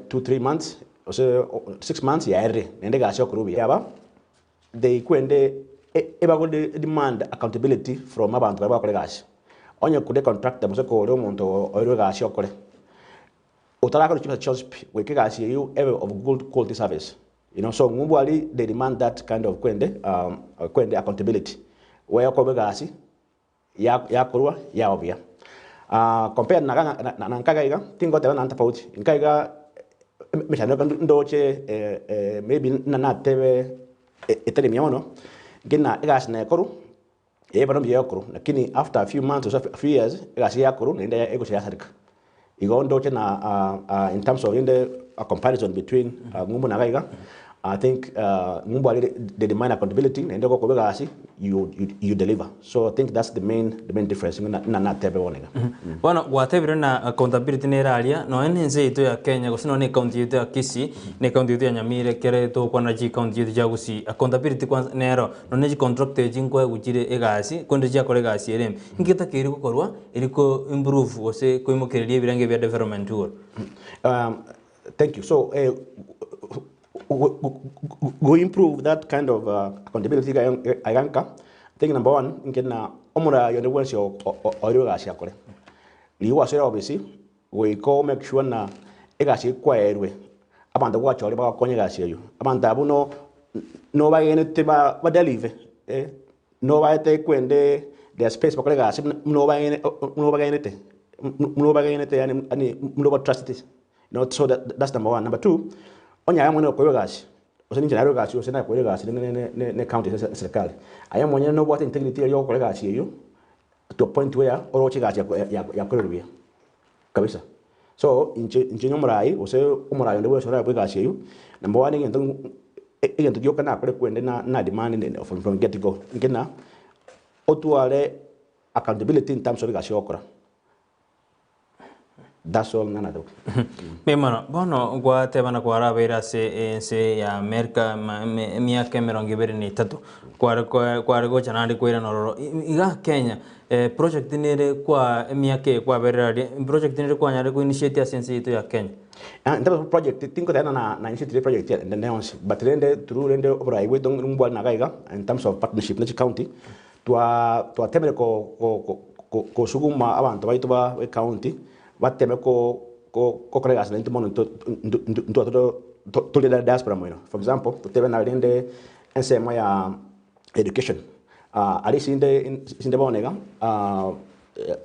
2, 3 months gose 6 months yaerire naende egasi yokorwa buya. Aba they kwende ebago demand accountability from abanto baria bagokora egasi. Onye kore contractor gose kore omonto oirwe egasi okore, otarakora chibesa chionsi pi goika egasi eyio ebe of good quality service. You know, so ng'umbu aria they demand that kind of kwende kwende accountability. Wee okorwa egasi yakorwa yaba buya. Compared na na nkaga iga, tingoteba nande tofauti. Nka iga emechando ndoche maybe natebe etari emiya mono, ngina egasi nekorwa, eye bono mbuya egokorwa, lakini after a few months gose a few years, egasi yakorwa naende egocha yasareka. Igo ndoche na in terms of rende a comparison between ng'umbu na iga iga, I think ng'umbu aria they demand accountability naende gokorwa egasi you you deliver. So I think that's the main the main difference buna natebe bono iga. Bono gwatebire na accountability nere aria, nonya na ense yaito ya Kenya gose nonya na ecounty yaito ya Kisii, na ecounty yaito ya Nyamira ekere togokwana chicounty chiaito chia Gusii, accountability kwanza nero, nonya na chicontractor echi nkoegwa chire egasi, korende chiakora egasi ere embe. Inki getakeire gokorwa eri ko improve gose koimokereria ebirengo bia development igoro? Thank you. So eh, go improve that kind of accountability iga iga nka, I think number one, inche na omoraia onde bwensi oeirwe egasi akore. Riria gwasoire ofisi, goika o make sure ng'a egasi eyio kwaeirwe, abanto gwachorire bagokonya egasi eyio. Abanto abwo no nobagenete ba badelive eh. Nobaete kwende their space bakore egasi buna obagenete buna obagenete yaani yaani buna obatrustete you know so that's number one. Number two, onye aye omonyene okoirwa egasi gose ninche nairwe egasi gose nakoirwe egasi ne county gose eserikari, aye omonyene nobwate integrity eria yogokora egasi eywo to a point where oroche egasi yakorerwe buya kabisa. So inche inche onye omorai gose omorai onde bwensi orabe egasi eywo, number one egento egento gioka nakore kwende na na demand from from get go, inche na otware accountability in terms of egasi ogokora, that's all ng'a natoke. Mbuya mono. Bono gwatebana kwarabeire ase ense ya Amerika emiaka emerongo ebere na etato, kware kware gocha naende koirana ororo. Igaa Kenya, Project nere kwa emiaka eye kwaberire aria, project nere kwanyarire ko initiate ase ense yaito ya Kenya. In terms of project tinkoteba ng'a na initiatire project ende yonsi but rende through rende oborai bwaito mbware naga iga in terms of partnership ne chicounty twa twatemire ko ko ko kosuguma abanto baito ba ecounty bateme ko ko gokora egasi naintwe mono intwe intwe tore diaspora moino. For example totebe na rende ensemo ya education aria isinde isinde bono iga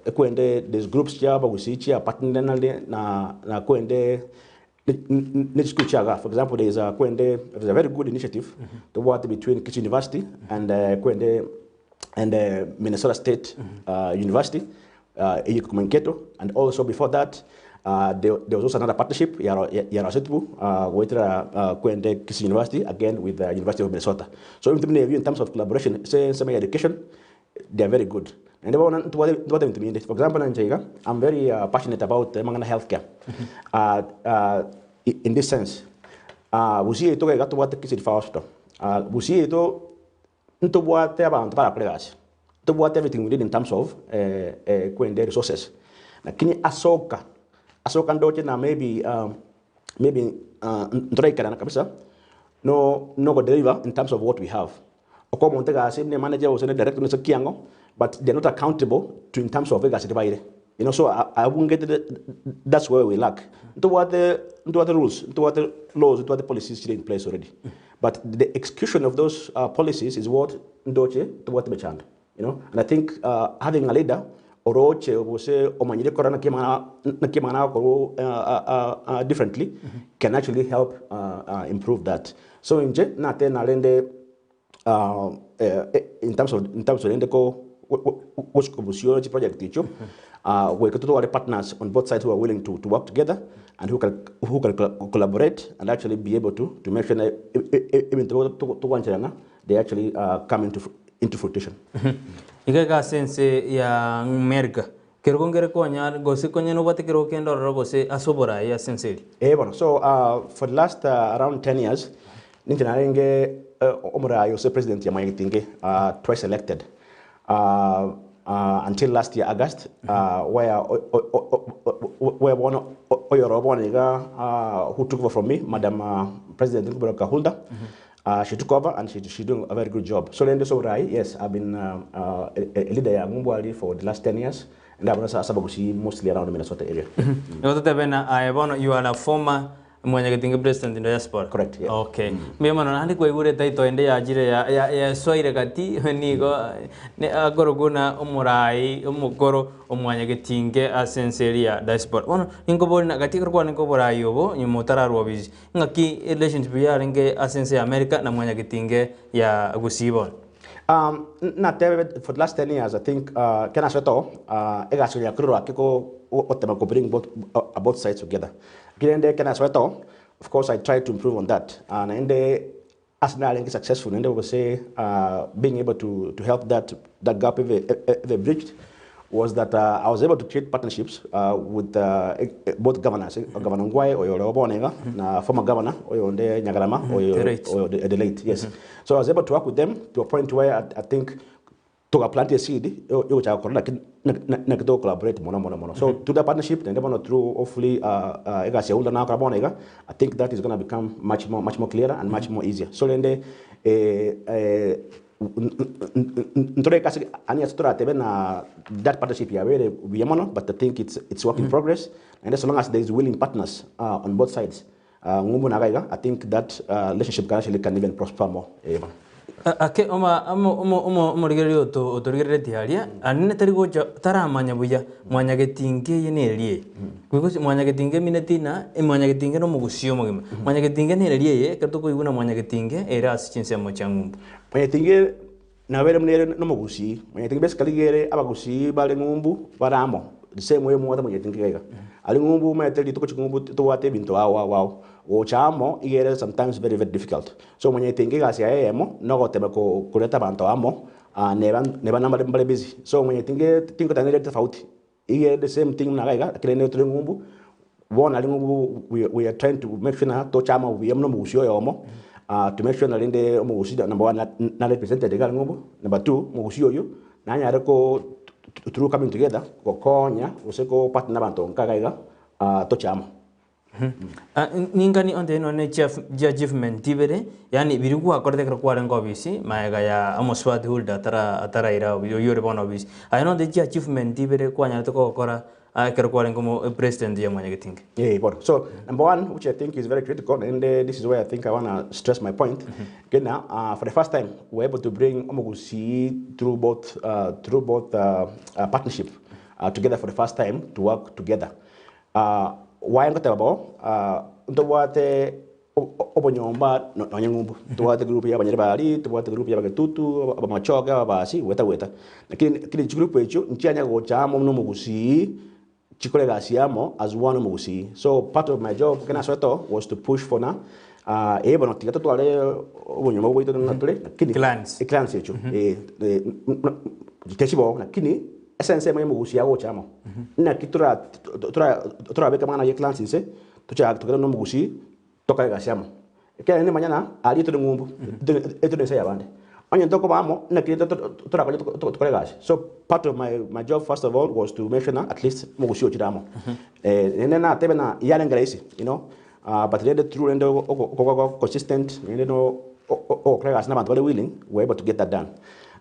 ekwende there's groups chia abagusii chia partnering na na kwende ne chisukuru chia igaa for example there is a kwende there is a very good initiative tobwate between Kisii University and kwende and Minnesota State University Eyio iko Mankato and also before that there there was also another partnership ya ya Rasetbu goetera kwende Kisii University again with the University of Minnesota. So ebinto buna ebio in terms of collaboration ase ensemo ya education they are very good. Naende bono ntobwate ntobwate ebinto binde for example inche iga I'm very passionate about amang'ana health care in this sense Gusii yaito iga tobwate Kisii Referral Hospital Gusii yaito Ntobwate abanto barakore egasi, ntobwate everything we need in terms of kwende resources, lakini asoka asoka ndoche na maybe maybe ntoraikerana kabisa no no deliver in terms of what we have. Okoa omonto egasi buna emanager gose ne director gose kiang'o but they are not accountable to in terms of egasi ribaire. You know so abwo ngetete that's where we lack. Ntobwate ntobwate rules, ntobwate laws, ntobwate policies chire in place already. But the execution of those policies is what ndoche tobwate emechando you know and I think having a leader oroche gose omanyire kora naki amang'ana naki amang'ana agokorwa differently can actually help improve that. So inche nateba narende in terms of in terms rende ko gochika bosio chiproject echio goika totware partners on both sides who are willing to work together and who can who can collaborate and actually be able to to make sure na ebinto togwancherana they actually come into into fruition. Iga iga ase ense ya America, kerogo nkere konya gose konya nobwate kerogo kende ororo gose ase oboraai ase ense eria? Eh bono, so for the last around 10 years ninche narenge omoraai gose president ya Mwanyagetinge twice elected. until last year August where where bono oyoro bono iga who took over from me, Madam President Nkubero Huldah, she took over and she doing a very good job. So rende so rai, yes, I've been a leader ya ng'umbu ali for the last 10 years and I've been Abagusi mostly around the Minnesota area. Nigo totebe na aye bono you are a former Mwanyagetinge president in diaspora. Correct, yeah. Okay. Mbuya mono naende kwaigure title ende yachire ya ya yasoire gati nigo ne akorokwa buna omorai omokoro omwanyagetinge ase ense eria ya diaspora. Bono ninkobori na gati ekero kwarenge oborai obo nyuma otararwa obisi, ng'aki relationship yarenge ase ense ya America na mwanyagetinge ya Gusii bono? Natebe for the last 10 years I think kera nasoete oo egasi konya yakorire ake ko gotema ko bring both both sides together. Rende ekero nasoete oo, of course I tried to improve on that naende ase narenge successful naende gose being able to to help that that gap ebe ebe bridged was that I was able to create partnerships with both governors, Governor Ongwae oyo ore bono iga na former governor oyonde Nyagarama oyo The late. oyo the late, yes. So I was able to work with them to a point where I think toga plant a seed yogochaka korora naki naki togo collaborate mono mono mono. So through that partnership naende bono through hopefully egasi ya Huldah nagokora bono iga, I think that is gonna become much more clearer and much more easier. So rende ntoreke ase ani ase toratebe na that partnership yabeire buya mono but I think it's work in progress naende so long as there is willing partners on both sides ng'umbu na iga iga I think that relationship can actually can even prosper more eh bono. Ake oma omo omo omo omorigereria oto otorigereretie aria, aria tari gocha taramanya buya mwanyagetinga eye neri eye. Because mwanyagetinga emineti ng'a emwanyagetinga na omogusii omogima. Mwanyagetinga neri eye ekero tokoigwa na mwanyagetinga ere ase chinsemo chia ng'umbu. Mwanyagetinga nabo ere buna ere na omogusii. Mwanyagetinga basically iga ere abagusii bare ng'umbu bare amo the same way omwate mwanyagetinga iga iga. Aria ng'umbu omanyete rituko ching'umbu tobwate ebinto ao ao ao. Gocha amo iga ere sometimes very very difficult. So mwanyagetinga egasi yaye eyemo nogoteba ko koreta abanto amo neba neba nambare mbare busy. So mwanyagetinga tingoteba nere tofauti. Iga ere the same thing buna iga iga lakini rende tore ng'umbu, bono aria ng'umbu we are trying to make sure ng'a toche amo buya buna omogusii oyomo to make sure ng'a rende omogusii number one na represented iga aria ng'umbu, number two omogusii oyio nanyare ko through coming together gokonya gose ko partner na abanto nka iga iga toche amo. Ningani onde nonye ne achievement ibere, yaani biria gwakorete ekero kwarenge obisi magega ya omosubati Hulda ataraira obisi oyio ore bono obisi. Aye nonte chiachievement ibere kwanyarete kogokora ekero kwarenge omo president ya mwanyagetinge. Eh bono, so number one which I think is very critical naende this is where I think I wanna stress my point, kena for the first time we were able to bring omogusii through both through both partnership together for the first time to work together. Gwaye ngoteba bo, ntobwate obonyomba nonye ng'umbu, ntobwate group ya abanyaribari, ntobwate group ya abagetutu, abamachoge, ababasi, goeta goeta. Lakini lakini chigroup echio nchianya gocha amo buna omogusii, chikore egasi amo as one omogusii. So part of my job ekero nasoete oo was to push for ng'a eh bono tiga totware obonyomba bwaito buna tore lakini Clans. eclans echio techibo lakini Ase ensemo y'omogusi agocha amo, naki torabeke amang'ana ayio eclans inse, tochake togende nomogusi tokore egasi amo. Ekiagera nimanya ng'a aria tore ng'umbu, tore ense y'abande. Onye ntokoba amo, naki torakonye tokore egasi. So part of my job first of all was to make sure ng'a at least omogusi ochire amo. Naende natebe ng'a yarenge rahisi you know, but rende through rende okoba consistent naende ogokora egasi na abanto bare willing, we were able to get that done.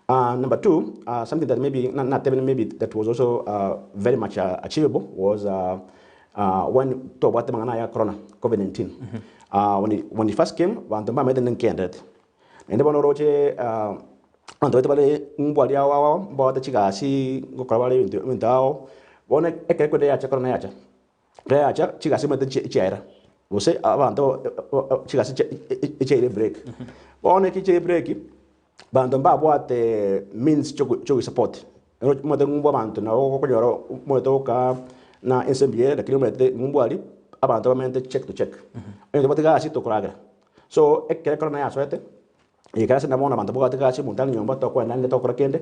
Number two, something that maybe natebire maybe that was also very much achievable was when tobwate amang'ana aya corona, covid 19. When it first came, banto mbamaete nkenderete. Naende bono oroche abanto baito bare ng'umbu aria ao ao, mbabwate chigasi, ngokora bare ebinto ebinto ao, bono ekero ekwenda yacha corona yacha, ekero yacha chigasi omanyete chiaera, gose abanto chigasi chiaire break. Bono eki chiaire break. Banto mbabwate means chiogoisupport, omanyete ng'umbu abanto nabo okonyora omanyete ogokaa na ense mbuya ere lakini omanyete ng'umbu aria abanto bamenyete check to check. Onye tobwati gasi tokoragera. So ekero ekorona yasoete, ekero ase bono abanto mbabwati gasi omonto are nyomba tokoenda ande tokora kende,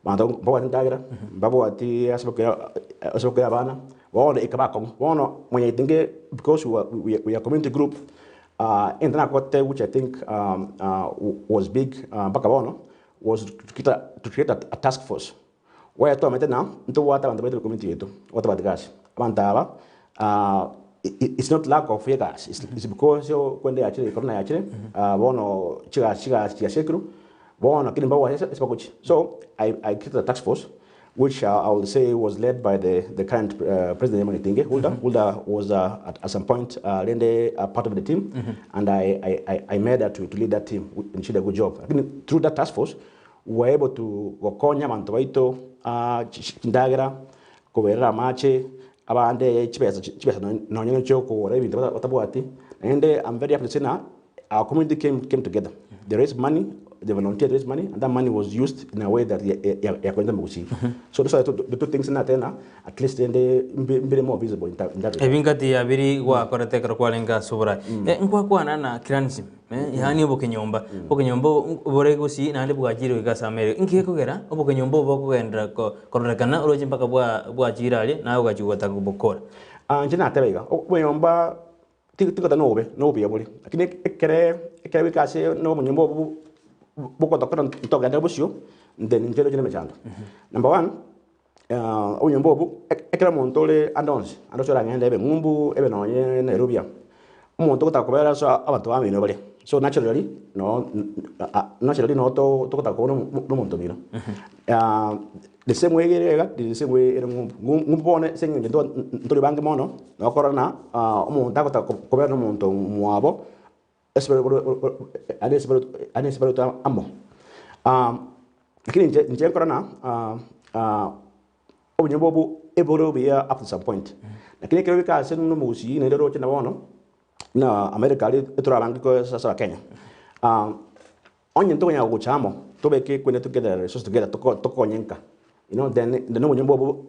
abanto mbabwati endagera, mbabwati ase bakoira ase bakoira abana, bono ekaba akong'u. Bono mwanyagetinge nge because we are community group. Egento nakote which I think was big mpaka bono was to create a task force. Why twamanyete na ntobwate abanto baito community yaito batabwati gasi. Abanto aba it's not lack of egasi, it's because kwende yachire corona yachire bono chigasi chigasi chiasekirwe bono lakini mbabwate ase bagochia. So I I created a task force which I will say was led by the the current president ya Mwanyagetinge Hulda. Hulda was at at some point rende a part of the team and I I I made her to to lead that team and she did a good job. Lakini through that task force We were able to gokonya abanto baito chindagera, koberera amache, abande chibesa chibesa nonye ne chiokogora ebinto batabwati. Naende I'm very happy to say ng'a our community came came together. They raised money, they volunteered to raise money and that money was used in a way that yakonyete omogusii. So those are the two things nateba ng'a at least rende mbire more visible in that regard. Ebi ngati ya biri gwakorete ekero kwarenge ase oboraai. Nkwakwana na clansm. Yaani obokenyomba, obokenyomba obo bore gusii naende bwachire goika ase America. Inki gekogera obokenyomba obo bokogenderera kororekana oroche mpaka bwa bwachire aria naye ogachia gotaka kobokora? Inche nateba iga, oboyomba tigoteba nobobe, nobuya bore, lakini ekere ekere goika ase na obonyomba obo bogotokora ntogenderere bosio, then inche ndoche nemechando. Number one, obonyomba obo, ekero omonto ore ande onsi, ande onsi oragende ebe ng'umbu, ebe nonye Nairobi amo, omonto ogotaka kobera ase abanto bamino bare, so naturally no naturally no togotaka koba na omonto omino. The same way ere iga, the same way ere ng'umbu. Ng'umbu bono ase eng'encho ntori bange mono, nokorora ng'a omonto agotaka kobera na omonto omwabo ase bare amo. Lakini inche inche nkorora ng'a obonyomba obwo ebore obuya up to some point. Lakini ekero ogoika ase buna omogusii naende oroche na bono, buna America aria etorabange ase abakenya, onye ntokonyara gocha amo tobeke equipment together resources together tokonye nka you know then then obonyomba obwo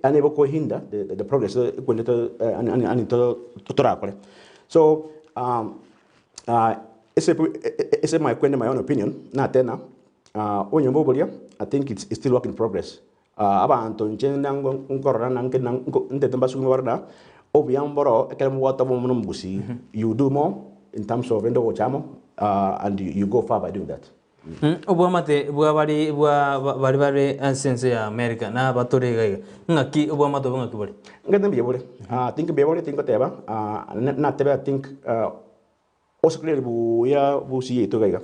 yaani bokohinder the progress equipment yaani torakore. So ase ase my my own opinion nateba ng'a obonyomba oboria I think it's still work in progress. Abanto inche nkorora ntete mbasugumie barore ng'a obuya mboro ekero mobwate obomo buna omogusii you do more in terms of rende ogocha amo and you go far by doing that. Obwamate bwa bari bwa bari bare ase ense ya America na abatore iga iga, ng'aki obwamate obo ng'aki bore? Ngete mbuya bore, think mbuya bore tingoteba natebe I think Osekereri buya busi yaito iga iga.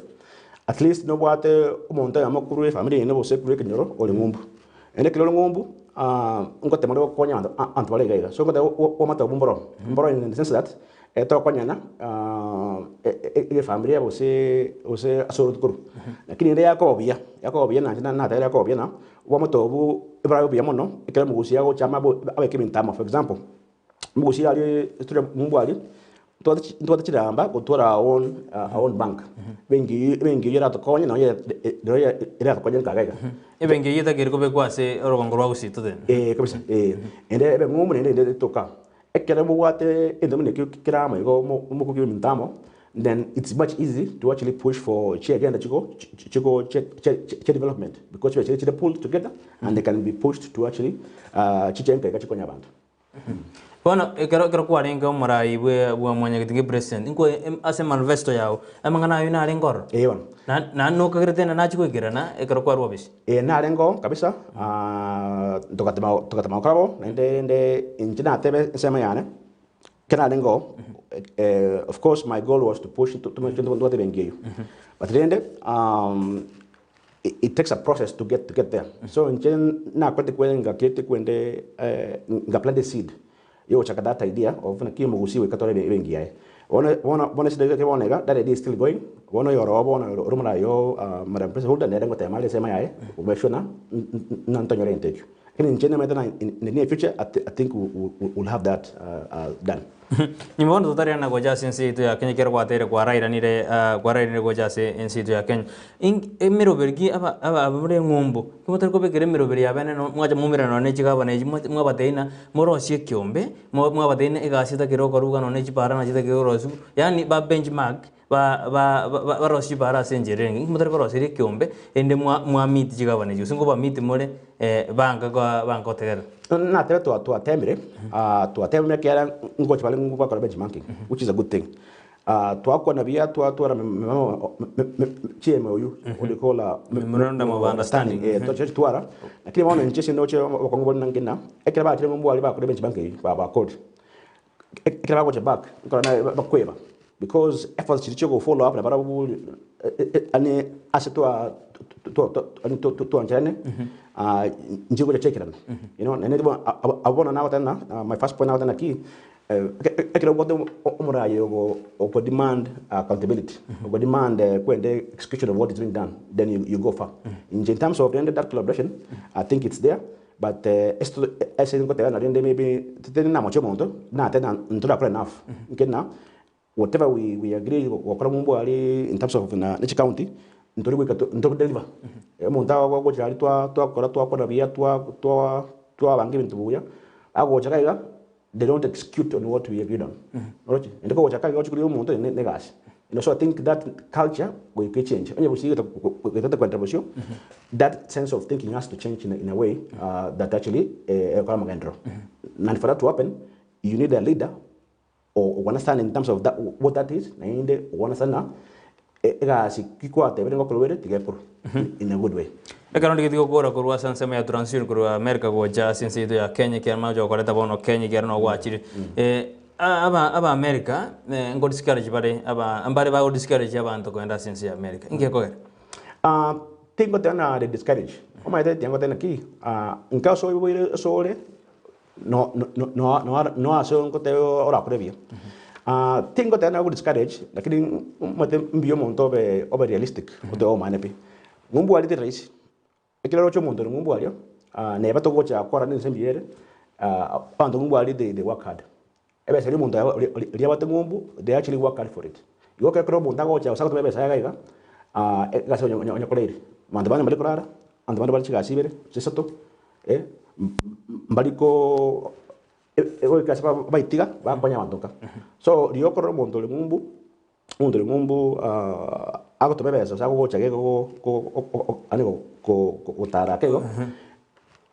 At least nobwate omonto oyomo korwa efamiri yaino gose korwa ekenyoro ore ng'umbu. Naende ekero ore ng'umbu ngotema ore gokonya abanto abanto bare iga iga. So ngoteba oamate obwo mboro, mboro in the sense that tokonyana efamiri gose gose ase orotu korwa. Lakini rende yakoba buya, yakoba buya nainche natebire yakoba buya ng'a oboamate obwo ebarabe buya mono ekero omogusia agocha amo abeke ebinto amo. For example, Omogusia aria tore ng'umbu aria, ntobwate ntobwate chiramba gotwara our own our own bank. Ebenki eywo ebenki eywo eratokonye nonye nonye eratokonye nkaga iga. Ebenki eyio etakeire kobekwa ase orogongo rwa Gusii tote. Eh kabisa eh. Ende ebe ng'umbu naende ende etoka. Ekero mobwate egento buna ekio kere amo igo mokokia ebinto amo, then it's much easy to actually push for chiagenda chiko chiko chia development because chibe chire pooled together and they can be pushed to actually chiche nka iga chikonye abanto. Bono ekero ekero kwarenge omorai bwe bwa mwanyagetinga epresident, inkwe em- ase emanifesto yago, amang'ana ayio narenge ororo? Ee bono. Na naende nokagerete ng'a nachia goikerana ekero kwarwa obisi? Ee narenge oo kabisa, togatema togatema gokora bo, naende rende inche natebe ensemo yane, ekero narenge oo, of course my goal was to push to to tobwate ebenki eywo, but rende. It takes a process to get to get there so inche nakorete kwe ngakirete kwende nga plant a seed yogochaka that idea of naki omogusii goika tore ebenki yaye bono bono bono ase dakika bono iga that idea is still going bono oyoro oo bono ore omoraai oo madam president Hulda nere ngotema are ensemo yaye go make sure ng'a ntonyore egento ekio lakini inche nimanyete ng'a in the near future I think we will have that done. Nyuma bono totariana gocha ase ense yaito ya Kenya ekero gwateire kwarairanire kwarairanire gocha ase ense yaito ya Kenya. Ing emeroberi ki aba aba abamura eng'umbu, ki motari kobekera emeroberi ya bene no mwacha mwaumerana nonye ne chigavana echi mwa mwabatebia ng'a morosie ekiombe, mwa mwabatebia ng'a egasi etakire okoruga nonye ne chipara nachi chitakeire korosiwa, yaani ba benchmark ba ba ba barosie chipara ase enchera ere inki motari koroseria ekiombe erinde mwa mwa meet chigavana echi gose nkoba meet more banka koa banka gotegerera. Natebe twa twatemire, twatemire ekiagera ngocha bare bakora benchmarking which is a good thing. Twakwana buya twatwara chiMOU, what do you call Memorandum of Understanding. Twachitwara, lakini bono inche ase ndoche obokong'u bore nang'ina ng'a ekero bachire ng'umbu aria bakore benchi bank eyio bakori, ekero bagocha back nkoro naye bakweba because efforts chiria chia go follow up nabarabwo ane ase twa twancherane inche ngocha chekerana you know naende abwo bono nagoteba ng'a my first point nagoteba naki Ekero obwate omoraia ogo oko demand accountability, oko demand kwende execution of what is being done, then you, you go far. Inche in terms of rende that collaboration, I think it's there, but ase ngoteba na rende maybe titari namochia omonto, nateba ng'a ntorakora enough, nke na whatever we, we agree gokora ng'umbu aria in terms of na ne chicounty, ntori goika ntori deliver. Omonto agocha aria twa twakora twakora buya twa twa twabanga ebinto buya, agocha iga iga. They don't execute on what we agreed on. Oroche? Naende kogochaka iga oche korigia omonto ne negasi. You know, so I think that culture goika echange. Onye gose iga goetete koenderera bosio, that sense of thinking has to change in a, in a way that actually egokora amagenderero. And for that to happen, you need a leader o understand in terms of that, what that is, naende o understand ng'a egasi ki kwatebire ngokorwa ere tiga ekorwe in a good way. Ekero ndigetie gokora korwa ase ensemo ya Transil korwa America gocha ase ense yaito ya Kenya ekiagera mache gokoreta bono Kenya ekiagera noo gwachire. Aba aba America nko discourage bare aba mbare bago discourage abanto kogenda ase ense ya America. Inki gekogera? Tingoteba ng'a they discourage, omanyete tingoteba naki, inke ase oiboire ase ore No no no no no ase ngoteba orakore buya. Tingoteba nago discourage lakini omanyete mbuya omonto obe obe realistic otoe omanyane pi. Ng'umbu aria teri rahisi, ekero oroche omonto ore ng'umbu aria, neba togocha kora na ense mbuya ere, abanto ng'umbu aria they they work hard. Ebesa eria omonto oria oria abwate ng'umbu, they actually work hard for it. Igo ekero omonto agocha gose agoteba ebesa yaye iga iga, egasi onye onye koreire. Abanto bande mbari korara, abanto bande bare chigasi ibere, gose isato. Mbari ko goika ase baitiga bakonya abanto nka. So riria okorora omonto ore ng'umbu, omonto ore ng'umbu agotoma ebesa gose agogocha iga yaani gotara ake igo,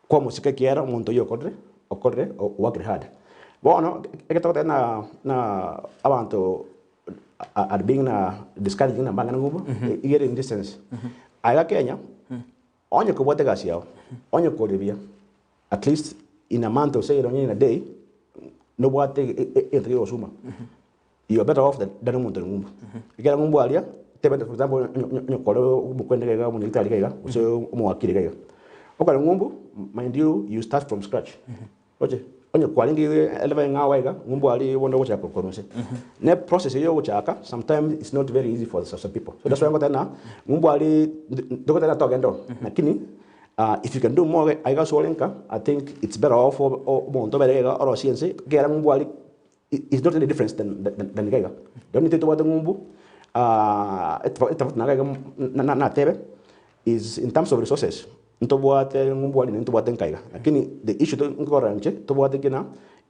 kwamosika ekiagera omonto oyio okorire okorire worked hard. Bono ekero togoteba ng'a ng'a abanto are being na discouraged ng'a mbang'ana ng'umbu, iga ere in this sense. Aiga Kenya. Onye kobwate egasi yao, onye kore buya, at least in a month gose nonye in a day, nobwate egento kegosuma, you are better off than omonto ore ng'umbu. Ekero ng'umbu aria, tebe for example onye kore omokwende iga iga omonyagitari iga iga, gose omowakiri iga iga. Okore ng'umbu, mind you, you start from scratch. Roche, onye kwarenge elevel eng'ao iga, ng'umbu aria bono ogochaka korwa inse. Ne process eyio yogochaka, sometimes it's not very easy for some people. So that's why ngoteba ng'a ng'umbu aria ntogoteba ng'a togenda oo, lakini if you can do more aiga ase ore nka, I think it's better off omonto obere iga orosie ense, ekiagera ng'umbu aria is not any difference than than iga iga. The only thing tobwate ng'umbu etofauti na iga iga natebe is in terms of resources. Ntobwate ng'umbu aria naende ntobwate nkaiga, lakini the issue nkorora inche tobwate kina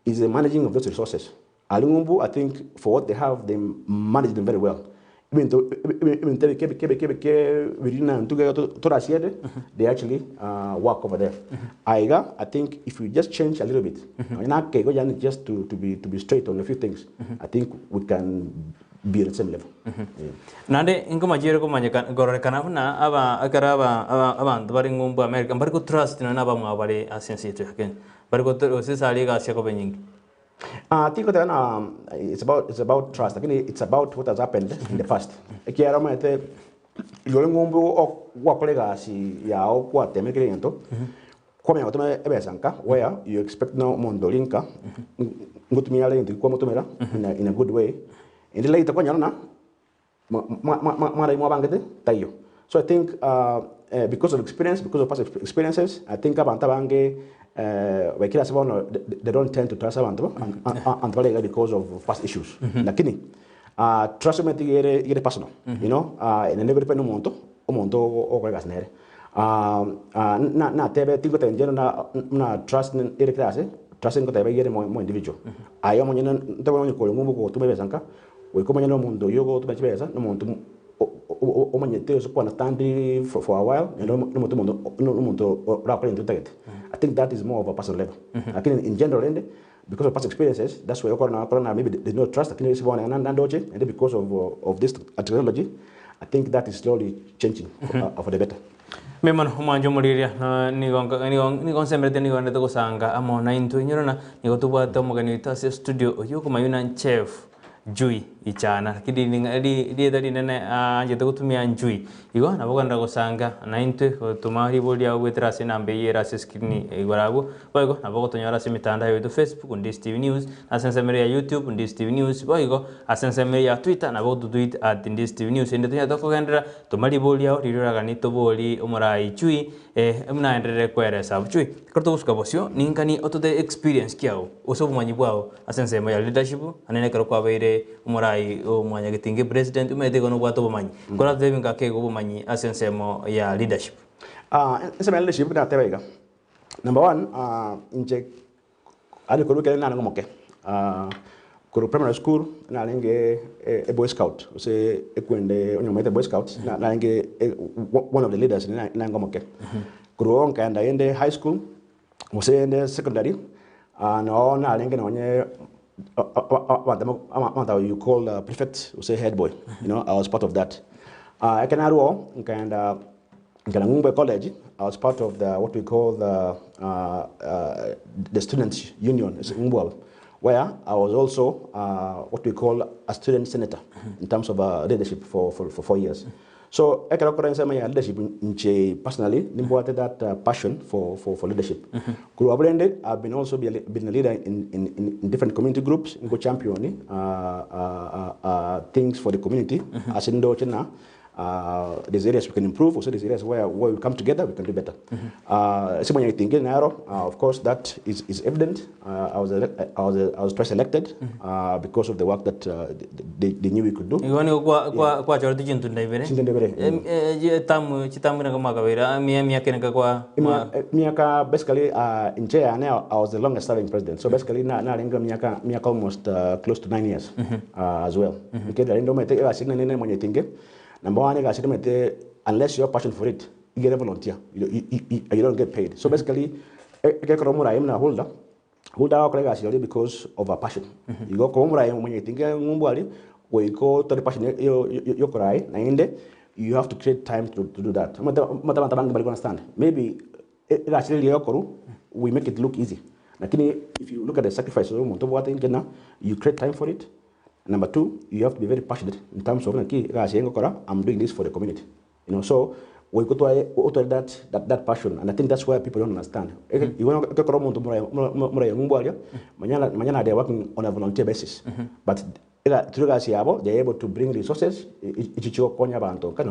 is the managing of those resources. Aria ng'umbu I think for what they have they manage them very well. Ebinto ebinto ebike ebike ebike ebike biria na intwe iga torasiere they actually work over there. Aiga I think if we just change a little bit nonye na ake igo yaani just to to be to be straight on a few things I think we can be on the same level. Yeah. Naende nkomachiire komanyeka kororekana buna aba ekero aba aba abanto bare ng'umbu America mbari go trust nonya na abamwabo bare ase ense yaito ya Kenya. Mbari go gose ase aria egasi ekoba enyinge. Ah, tingoteba ng'a it's about, it's about trust lakini it's about what has happened in the past. Ekiagera omanyete igoro ng'umbu gwakora egasi yao kwatemire kera egento, kwamanya gotoma ebesa nka where you expect na omonto oria nka ngotumia are egento kwamotomera in a, in a good way, ende later kwanyora ng'a mwana mwabangete taiyo. So I think because of experience, because of past experiences, I think abanto abange baikire ase bono they don't tend to trust abanto abanto bare iga because of past issues. Lakini trust omanyete iga ere iga ere personal, you know, naende ebe depend omonto, omonto ogokora egasi nere. Natebe tingoteba inche buna trust ere kera ase, trust ngoteba iga ere more individual. Aye omonyene ntobe onye kore ng'umbu gotuma ebesa nka. Goika omanye nomonto oyio ogotuma chibesa, nomonto omanyete gose kwana stand for a while, naende nomonto omonto nomonto orakore egento otagete. I think that is more of a personal level. Lakini in general rende, Because of past experiences, that's why okorora okorora maybe there's no trust, lakini ase bono na nandoche, naende because of of this technology, I think that is slowly changing for the better. Mbuya mono omwancho omorigereria, na nigo nka nigo nigo nsemerete nigo ndete gosanga amo naintwe. Inyora ng'a nigo tobwate omogeni oito ase estudio oyio okomaywa na Chef Njui Ichana, lakini ring'a ri rieta rinene aanchete gotumia Njui. Igo nabo okogenda gosanga naintwe gotoma ribori riago goetera ase enamba eyio ere ase escreen igoro abwo. Boigo nabo ogotonyora ase emetandao yaito Facebook Ndisi TV News, na ase ensemo eria ya YouTube Ndisi TV News, boigo ase ensemo eria ya Twitter nabo ogototweet at Ndisi TV News. Erinde tonyare tokogenderera, toma ribori riao riria oraganie tobori omorai chui buna aenderere koeresa abwo. Chui, ekero togosuka bosio ninkani otote experience kiago gose obomanyi bwao ase ensemo ya leadership naende nekero kwabeire omorai o mwanyagetinga epresident omanyete igo nobwate obomanyi. Koratotebie ngaki igo obomanyi ase ensemo ya leadership. Ensemo ya leadership nateba iga, Number one, inche aria korwa ekero narenge omoke, korwa primary school narenge e boy scout gose ekwende onye omanyete boy scout narenge one of the leaders narenge omoke. Korwa oo nkaenda rende high school gose rende secondary, noo narenge nonye abanto you call prefect gose head boy, you know I was part of that. Ekero narwa oo nkaenda. Nkera ng'umbu college, I was part of the what we call the the students union ng'umbu abo, where I was also what we call a student senator in terms of leadership for for for 4 years. So ekero okora ensemo ya leadership inche personally nimbwate that passion for for for leadership. Korwa abwo rende I've been also been a leader in in in different community groups nko champion things for the community ase ndoche na there's areas we can improve, also there's areas where we come together we can do better. Ase mwanyagetinge naro, of course that is evident. I was twice elected because of the work that they knew we could do. Igo nigo kwa kwa kwachorete chintunda ibere. Chintunda ibere. Etamu chitamu nigo mwakabeire emiaka enga kwa Miaka basically inche yane I was the longest serving president. So basically narenge miaka almost close to 9 years as well. Nikenda rende omanyete egasi nene mwanyagetinge. Number one egasi omanyete unless you have passion for it, you get a volunteer. You don't get paid. So basically ekero omorai buna Hulda, Hulda agokora egasi oria because of a passion. Igo koba omorai mwanyagetinge ng'umbu aria goika otware passion yokorai naende you have to create time to do that. Omanyete omanyete abanto abange mbari ko understand. Maybe egasi riria yokorwa we make it look easy. Lakini if you look at the sacrifice omonto obwate nkena you create time for it. Number two, you have to be very passionate in terms of naki egasi eye ngokora, I'm doing this for the community. So goika otware otware that that that passion and I think that's where people don't understand. Igo ekero omonto moraia ng'umbu aria, manya manya they are working on a volunteer basis. But through egasi yabo, they are able to bring resources echi chigokonya abanto nka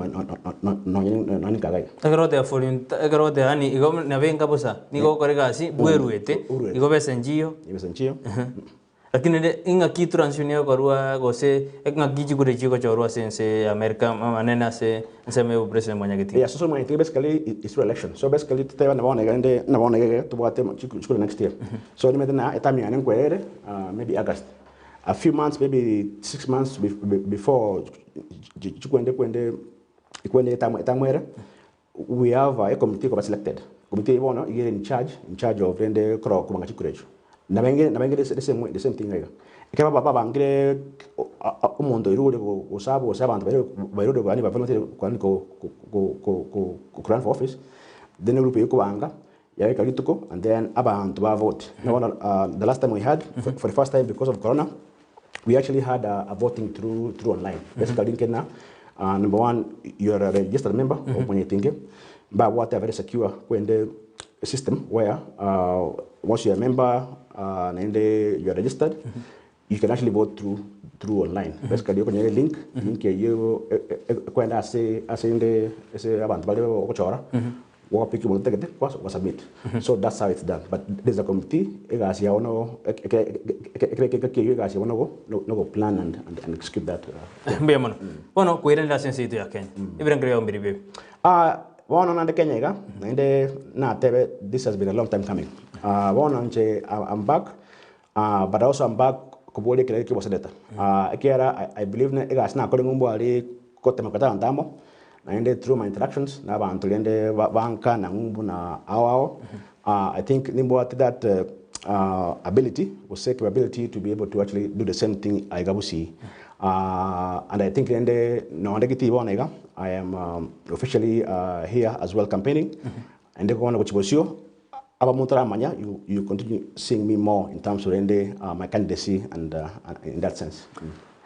nonye nkaga iga. Ekero oteba volunteer ekero oteba yaani igo nabe bosa, nigo ogokora egasi bweruete, igo besa nchiyo. Ebesa nchiyo. Lakini rende ing'aki transition egokorwa gose ing'aki chikura chigochorwa ase ense ya America amanene ase ensemo ya obopresident mwanyagetinga? Yeah, so so mwanyagetinga basically is through election. So basically totebe nabo bono iga rende nabo bono iga tobwate chikura next year. So nimanyete na etime yane nkoere maybe August. A few months maybe 6 months before chikwende kwende kwende etime ere we have a committee ekoba selected. Committee eye bono iga ere in charge of rende korora kobanga chikura echio. Nabenge the same thing iga. Ekero babangire omonto oirwe ore gosaba gose abanto bairwe ore yaani ba volunteer yaani ko run for office, then egroup eywo ekobanga yabeka rituko and then abanto ba vote. Bono the last time we had for the first time because of corona, we actually had a voting through online. Basically nkena number one, you are a registered member of Mwanyagetinge, mbabwate a very secure kwende system where once you are a member naende you are registered, you can actually vote through online. Basically okonyora link eywo ekwenda ase ende ase abanto baria ogochora wapiki omonto otagete kwa submit. So that's how it's done. But there's a committee egasi yabo no ekere eywo egasi yabo nogo plan and execute that. Mbuya mono. Bono koiranera ase ense yaito ya Kenya, ebirengererio biao mbiri bibe? Bono naende Kenya iga, naende natebe this has been a long time coming. Bono inche I'm back, but also I'm back koboria ekerero kia oboseneta. Ekiagera I believe na egasi nakore ng'umbu aria gotema kogeta abanto amo, naende through my interactions na abanto rende banka na ng'umbu na ao ao, I think nimbwate that. ability gose capability to be able to actually do the same thing aiga Gusii. And I think rende nonde giti bono iga I am officially here as well campaigning ende bono gochia bosio aba monto aramanya you you continue seeing me more in terms of rende my candidacy and in that sense.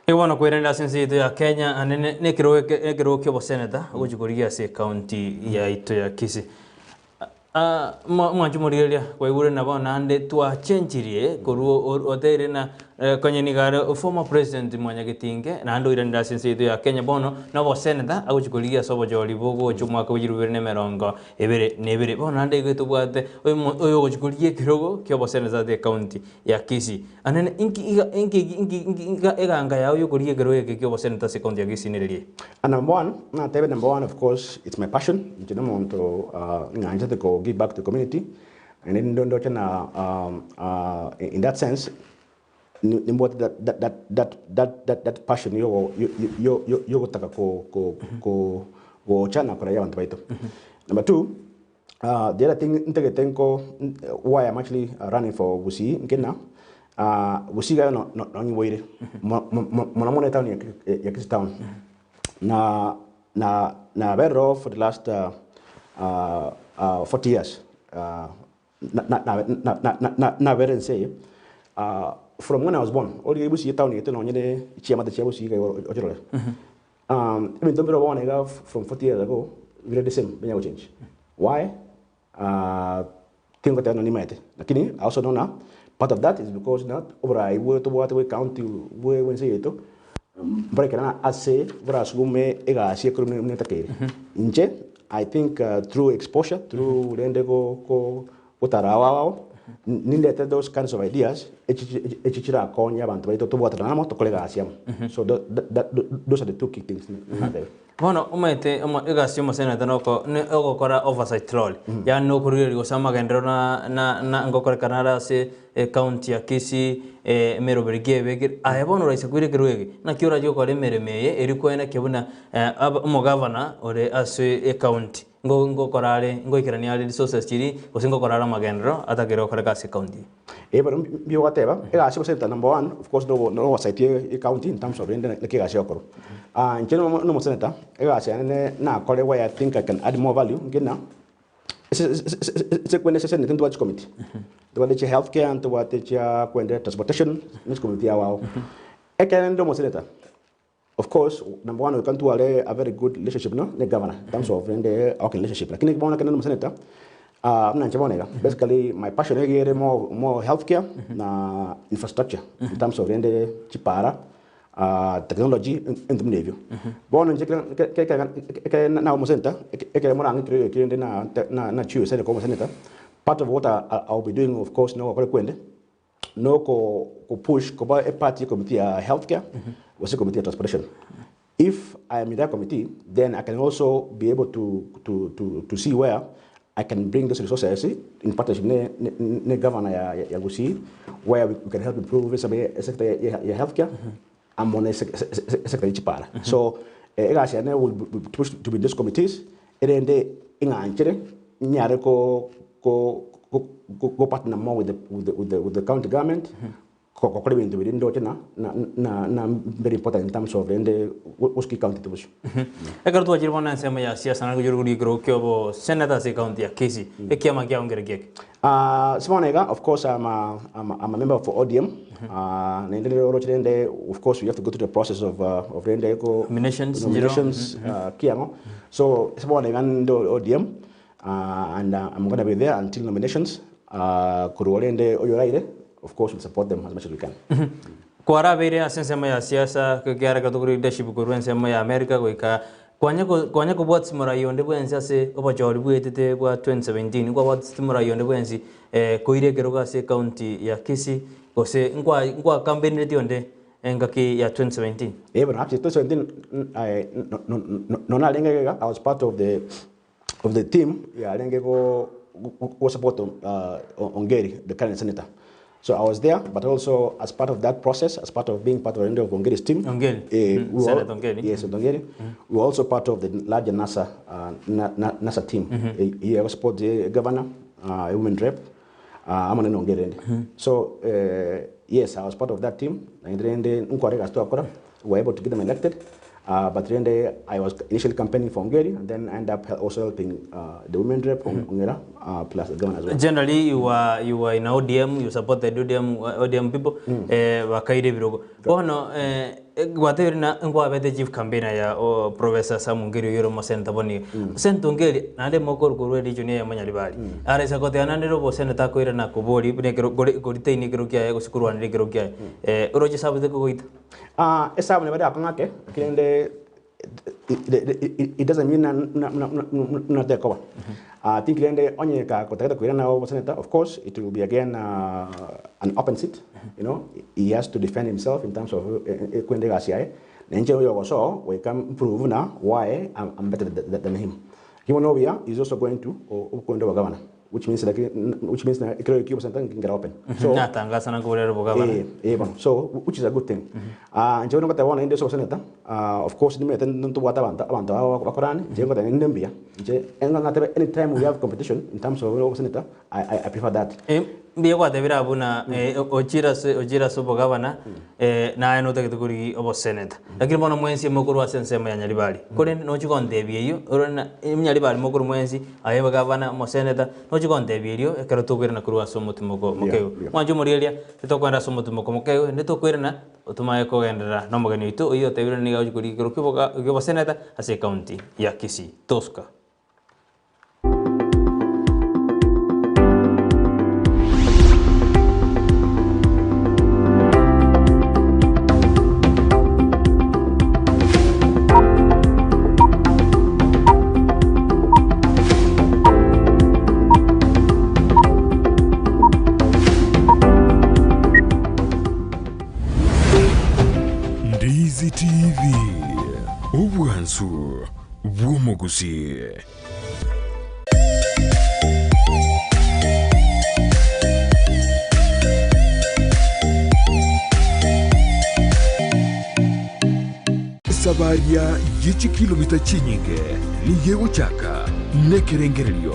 Nigo bono kwerende ase ense yaito ya Kenya naende ne ekerogo eke ekerogo kia oboseneta ogochia korigia ase ecounty yaito ya Kisii. Mwanche omorigereria kwaigure na bono naende twachenchirie korwa oteire na konye nigo are former president Mwanyagetinge naende oiranire ase ense yaito ya Kenya bono na oboseneta agochia korigia ase obochori bogocha omwaka bwa chilifu ibere na emerongo ebere na ebere. Bono naende igo tobwate oyo ogochia korigia ekerogo kia oboseneta ase ecounty ya Kisii. Anene inki iga inki inki inki inga eganga yao y'okorigia ekerogo eke ki'oboseneta ase ecounty ya Kisii nere rie? And number one, natebe number one of course it's my passion, inche nomonto ng'anchete ko give back to the community, naende nindo ndoche na in that sense nimbwate that that that that that that passion yogo yo yo yogotaka ko ko ko gocha na koraia abanto baito. Number two, The other thing ntagete nko why I'm actually running for Gusii nkina Gusii iga no no nonyiboire mono mono etown ya ya Kisii town na na naberire oo for the last 40 years na na na na na naberire ense eye from when I was born origereria Gusii etown yaito nonye ne chiamate chia Gusii iga ochirore. Ebinto mbire bono iga from 40 years ago bire the same binya gochange. Why? Tingoteba nonye nimaete lakini I also know na part of that is because na oborai bwe tobwate bwe county bwe bwe ense yaito mborekerana ase borasugume egasi ekero buna etakeire. Inche I think through exposure through rende go go gotara ao ao nindete those kinds of ideas echi echi chirakonye abanto baito tobwatane amo tokore egasi amo so those are the two key things natebe. Bono omanyete egasi ya omoseneta noko ne ogokora oversight role, yaani nokorigereria gose amagenderero na na na ngokorekana are ase ecounty ya Kisii emeroberi ki ebekire, aye bono oraise koira ekerogo eke, naki orache gokora emeremo eye erio koenekia buna omogavana ore ase ecounty. Ngo ngokora are, ngoikerania are resources chiria, gose ngokora are amagenderero atakeire gokoreka ase ecounty eye. Eeh bono mbuya ogoteba, egasi gose number one of course nogo no oversight ye ecounty in terms of rende naki egasi egokorwa. Inche nomo omosenator, egasi yane ne nakore where I think I can add more value nkina, ase kwende ase senate ntobwate chicommittee, ntobwate chia health care, ntobwate chia kwende transportation, ne chicommittee ao ao. Ekero nde omosenator, Of course, number one, goika ntware a very good relationship no ne governor in terms of rende working relationship. Lakini bono ekero nde omosenator, buna inche bono iga, basically my passion nigo ere more more health care na infrastructure in terms of rende chipara, technology, ebinto buna ebio. Bono inche ekero ekero naba omosenator, ekero morang'ikire eki rende na na na choose koba omosenator, part of what I will be doing of course nogokora kwende, no ko push koba a part ye committee ya health care gose committee ya transportation. If I am in that committee then I can also be able to to to to see where I can bring those resources in partnership ne ne ne governor ya ya Gusii where we, we can help improve sector ya, ya health care amo ne sector ya chipara. So egasi yane will be push to be in those committees erende ing'anchere nyare ko ko go go partner more with the with the with the, with the county government gokora ebinto biria ndoche na na na na very important in terms of rende gosika ecounty tobosio. Ekero twachire bono ensemo ya siasa nari gochia korigia ekerogo kia obo senator ase ecounty ya Kisii, ekiama kiao nkereki eke? Ase bono iga of course I'm a, I'm a, I'm a member of ODM. Naende rero oroche rende of course we have to go through the process of of rende go Nominations, nominations kiang'o. So ase bono iga nde ODM. And I'm gonna be there until nominations korwa rende oyoraire of course we'll support them as much as we can. Kwarabeire ase ensemo ya siasa ekiagera ekero tokorigia leadership korwa ensemo ya America goika kwanya kwanya kobwatisia morai onde bwensi ase obochori bwetete bwa 2017 nkwabwatisia morai onde bwensi koira ekerogo ase ecounty ya Kisii gose nkwa nkwakampenireti onde engaki ya 2017? Eh bono actually 2017 nonya narenge iga I was part of the of the team yarenge go go support Ongeri, the current senator. So I was there, but also as part of that process, as part of being part of the of Ongeri's team. Ongeri. We were Senator Ongeri. Yes, Senator Ongeri. We were also part of the larger NASA NASA team. He was support the governor, women rep. Amo nene Ongeri rende. So yes I was part of that team naende rende nkware egasi twakora we were able to get them elected but rende I was initially campaigning for Ongeri and then I end up also helping the women rep Ongera plus the governor as well. Generally you were you were in ODM you supported ODM ODM people bakaira ebirogo. Bono gwatebire ng'a nkwabete chief campaigner ya Professor Sam Ongeri oyio ore omoseneta bono iga. Senator Ongeri naende mokorwa korwa eregion eyemo Nyaribari, araisa goteba naende ere oboseneta akoirana koboria buna ekero kore koritaini ekero kiaye gose korwanera ekero kiaye, oroche esabu tekogoita? Esabu nabo ere akong'u ake, lakini rende it doesn't mean buna tekoba. I think rende onye kagotagete koirana oboseneta of course it will be again an open seat you know he has to defend himself in terms of korenda egasi yaye na inche oyo ogosoa goika mprove buna why I'm better than him. Lakini bono obuya he is also going to okorenda obogavana which means like which means na ekero ekio oboseneta nkere open so Natangasa na koborera obogavana. Eh, eh bono so which is a good thing. Inche bono ngoteba bono inde ase oboseneta of course nimanyete ntobwate abanto abanto aba bakorani inche ngoteba ninde mbuya inche enga ngatebe anytime we have competition in terms of oboseneta I I I prefer that. Mbuya gwatebire abwo buna ochire ase ochire ase obogavana naye notagete korigia oboseneta. Lakini bono mwensi mokorwa ase ensemo ya Nyaribari, korende nochia gontebia eyio, orore ng'a Nyaribari mokorwa mwensi, aye gavana, omoseneta, nochia gontebia erio ekero tokoirana korwa ase omotimoko mokeigo. Mwanche omorigereria, titokoenda ase omotimoko mokeigo, naende tokoirana tomaye kogenderera na omogeni oito oyio otebire nigo agochia korigia ekero kioboga kioboseneta ase ecounty ya Kisii. Tosuka. Ndizi TV, obwansu bw'omogusi. Esabaria ye chikilomita chinyinge nigo egochaka nekerengererio,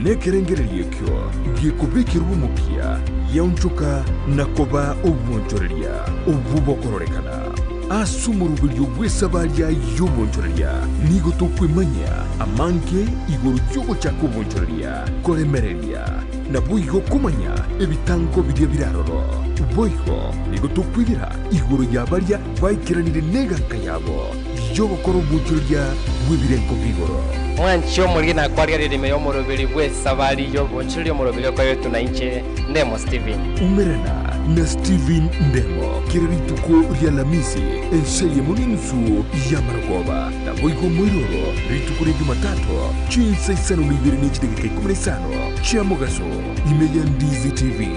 nekerengererio ekio gekobekerwa omokia giaonchoka na koba obwonchoreria obwo bokororekana. Ase omoroberio bw'esabaria y'obonchoreria nigo tokwemanyia amange igoro y'ogochaka obonchoreria, koremereria, naboigo komanya ebitango biria bire aroro. Boigo nigo tokwegera igoro ya baria baikeranire neganka yabo y'ogokora obonchoreria bw'ebirengo bi'igoro. Mwanche omoriri na kwarigereria ime y'omoroberi bw'esabari y'obonchoreria omoroberi okoretwe nainche Ndemo Stephen. Umerana na Stephen Ndemo kera rituko ri'Alamisi ense eyemo n'enusu y'amarogoba, naboigo moiroro rituko ria Jumatatu chinsa isano na ibere ne chidakika ikomi na isano chia mogaso ime ya Ndizi TV.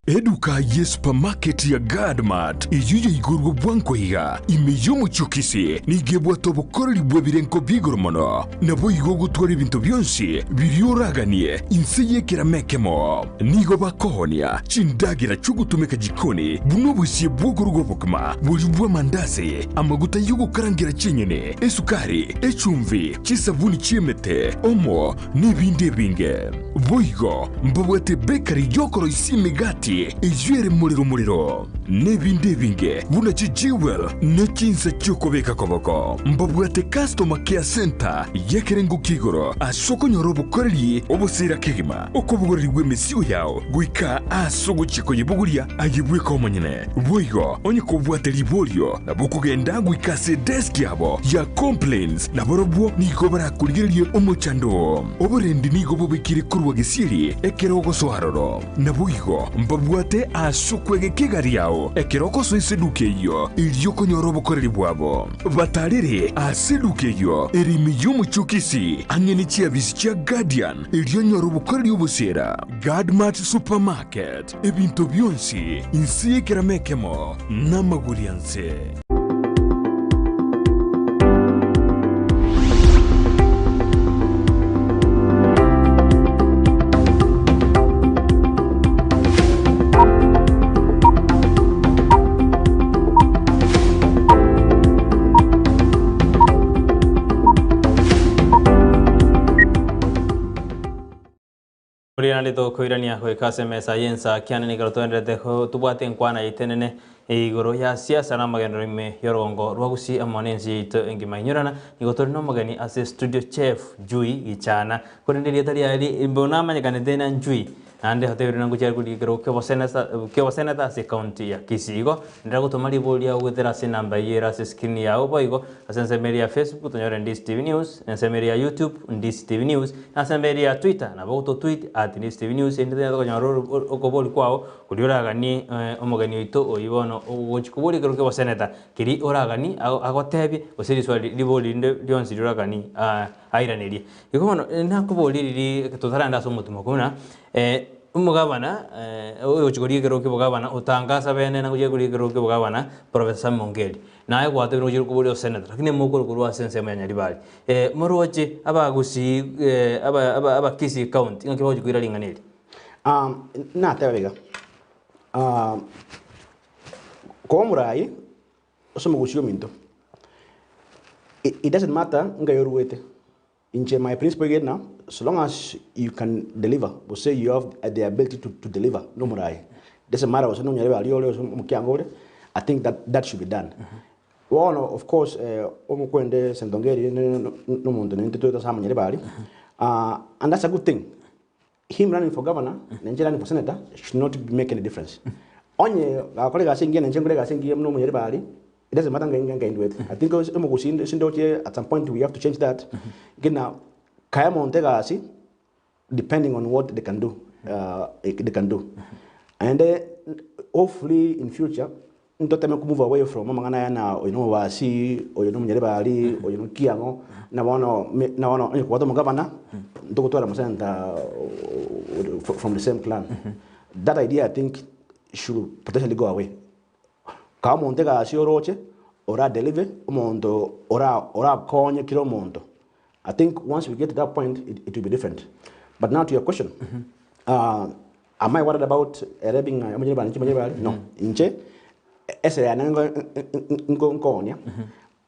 Eduka ye supermarket ya Guardmart eyio yaigorwe bwango iga ime y'omochie o Kisii nigo ebwate obokoreri bw'ebirengo bi'igoro mono. Naboigo ogotwara ebinto bionsi biria oraganie inse y'ekerama ekemo. Nigo bakoonia chindagera chi'ogotumeka jikoni buna obosie bw'okoruga obokima, boria bw'amandasi, amaguta y'ogokarangera chinyeni, esukari, echumbi, chisabuni chi'emete, omo, nebinde ebinge. Boigo mbabwate ebekari y'okoroisia emegati eyio ere morero morero, nebinde ebinge buna chijewel ne chinsa chi'okobeka koboko. Mbabwate customer care centre y'ekerengo kia igoro ase okonyora obokoreri oboseera kegima, okobogoreri bw'emesigo yao goika ase ogochia koyebogoria aye bweka omonyene. Boigo onye kobwate riborio nabo okogenda goika ase edesk yabo ya complaints nabarobwo nigo barakorigererie omochando oo. Oborendi nigo bobekire korwa gesieri ekero ogosoa aroro. Naboigo mbabwate ase okwegeka egari yao ekero ogosoa eseduka eyio, erio okonyora obokoreri bwabo. Batarere ase eduka eyio ere ime y'omochie o Kisii, ang'e ne chiabisi chia Guardian, erio onyore obokoreri oboseera. Guardmart Supermarket, ebinto bionsi inse y'ekerama ekemo namagori anse. Mbuya tokoirania goika ase emesa y'ensa kiane nigo toenderete tobwate enkwana yaito enene igoro ya siasa na amagenderero ime y'orogongo rwa Gusii amo na ense yaito engima. Inyorana nigo tore nomogeni ase studio Chef Jui Gichana korende erieta riaye ri bono amanyekanete na Njui naende otebire na ngochia korigia ekerogo kioboseneta ase ekaunti ya Kisii. Igo enderea gotoma ribori riago goetera ase enamba eyio ere ase escreen yago boigo ase ensemo eria ya Facebook tonyore Ndisi TV News, ensemo eria ya YouTube Ndisi TV News, na ase ensemo eria ya Twitter nabo ogototweet at Ndisi TV News erinde tonyare konyora okobori kwao koria oraganie omogeni oito oyio bono ogochia koboria ekero kia oboseneta keria oraganie agotebie gose riswali ribori rinde rionsi rioraganie airanerie. Igo bono nakoboria riria totarenda ase omotimo buna omogabana oyogochia koria ekero kia obogabana otangasa bene nagochia koria ekero kia obogabana Professor Sam Ongeri. Naye gwatebire gochia koboria oseneta lakini mokore korwa ase ensemo ya Nyaribari. Moroche abagusii aba Kisii county ng'aki bagochia koira ring'ana eri? Nateba iga, koba omorai ase omogusii ominto, it doesn't matter ngai oruete, inche my principle iga ere ng'a so long as you can deliver gose you have the ability to deliver na omorai, it doesn't matter gose nonyarebe aria ore gose omokiango ore, I think that that should be done. Bono of course omokwende Sentongeri na omonto naintwe toete ase amanyarebe aria, and that's a good thing. Him running for governor na inche running for senator should not make any difference. Onye gakora egasi engiya na inche nkore egasi engiya buna omonyaribari, it doesn't matter ngai ngai nduete. I think ase omogusii ase ndoche at some point we have to change that, ngina kae omonto egasi depending on what they can do, they can do. Naende hopefully in future Ntoteme ko move away from amang'ana aya na oyo nomobasi, oyo nomonyaribari, oyo nokiang'o, na bono me na bono onye kobwate omogavana, ntogotwara omosenator from the same clan. That idea I think should potentially go away. Kaa omonto egasi oroche, ora deliver, omonto ora orakonye kera omonto. I think once we get to that point it it will be different. But now to your question, Am I worried about ere being a omonyene bane inche omonyene bare? No. Inche esere yane nko nkoonia,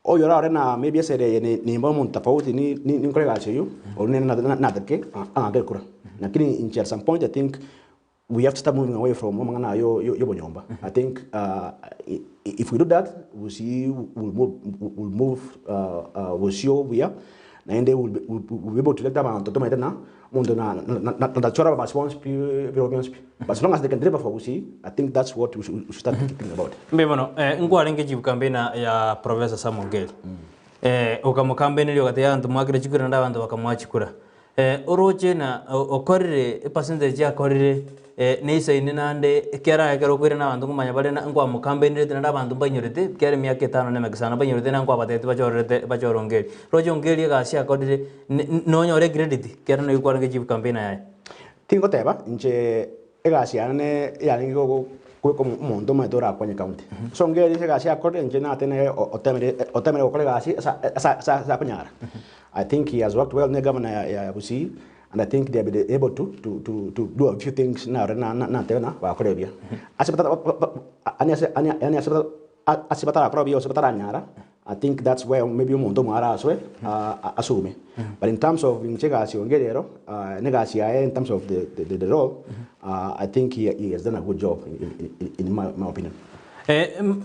oyo orare na maybe esere eye nimba omonto tofauti ninkore egasi eywo, oria nere natake ang'ake kura. Lakini inche at some point I think we have to start moving away from amang'ana aya ya obonyomba. I think if we do that, we see will move will move bosio buya, naende we will be able to elect abanto tomaete na Omonto na na natachora ababasi bonsi pi ebiro bionsi pi. But as long as they can deliver for Gusii, I think that's what we should, we should start thinking about. Mbuya mono. Eh, nkwarenge chief campaigner ya Professor Sam Ongeri. Eh, okamokampeneria ogatebia abanto mwakire chikura naende abanto bakamoa chikura. Eh, oroche na okorire epercentage akorire eh, neisaine naende ekero ekero okoirana abanto nkomanya bare na nkwamokampenerete naende abanto mbainyorete ekiagera emiaka etano na emeke sana mbainyorete na nkwabatebetie bachorerete bachore Ongeri. Roche Ongeri egasi akorire Nonyore ecredit kero noyo kwarenge chief campaigner yaye. Tingoteba inche egasi yane ne yarenge kobeka omonto omanyete orakonye county. So ngeri ase egasi akorire inche natene otemire otemire gokora egasi ase ase akonyara. I think he has worked well ne governor ya Gusii and I think they have been able to to to to do a few things naro natebe ng'a bakore buya. Ase yaani ase Ase batarakora buya gose bataranyara, I think that's where maybe omonto omo araswe asume. But in terms of inche egasi onge rero, na egasi yaye in terms of the the role, I think he he has done a good job in in my my opinion.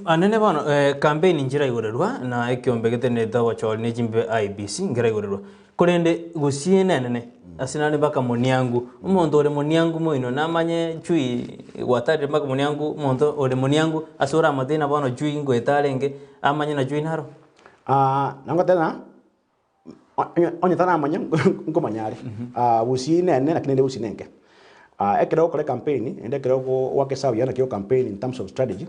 Anene bono campaign nchiraigorerwa na ekiombe getenenete obochori ne chimbe IEBC nkeraigorerwa. Korende gusii enene ase nare mpaka moniangu, omonto ore moniangu moino namanye chui gwatarire mpaka moniangu, omonto ore moniangu ase oramotebie ng'a bono chui ngoeta arenge, amanye na chui naro. Nabo ngoteba ng'a onye taramanya nkomanya are. Gusii nene lakini ende gusii nenke. Ekero ogokora ecampaign naende ekero ogoaka esabu yaye naki ogocampaign in terms of strategy,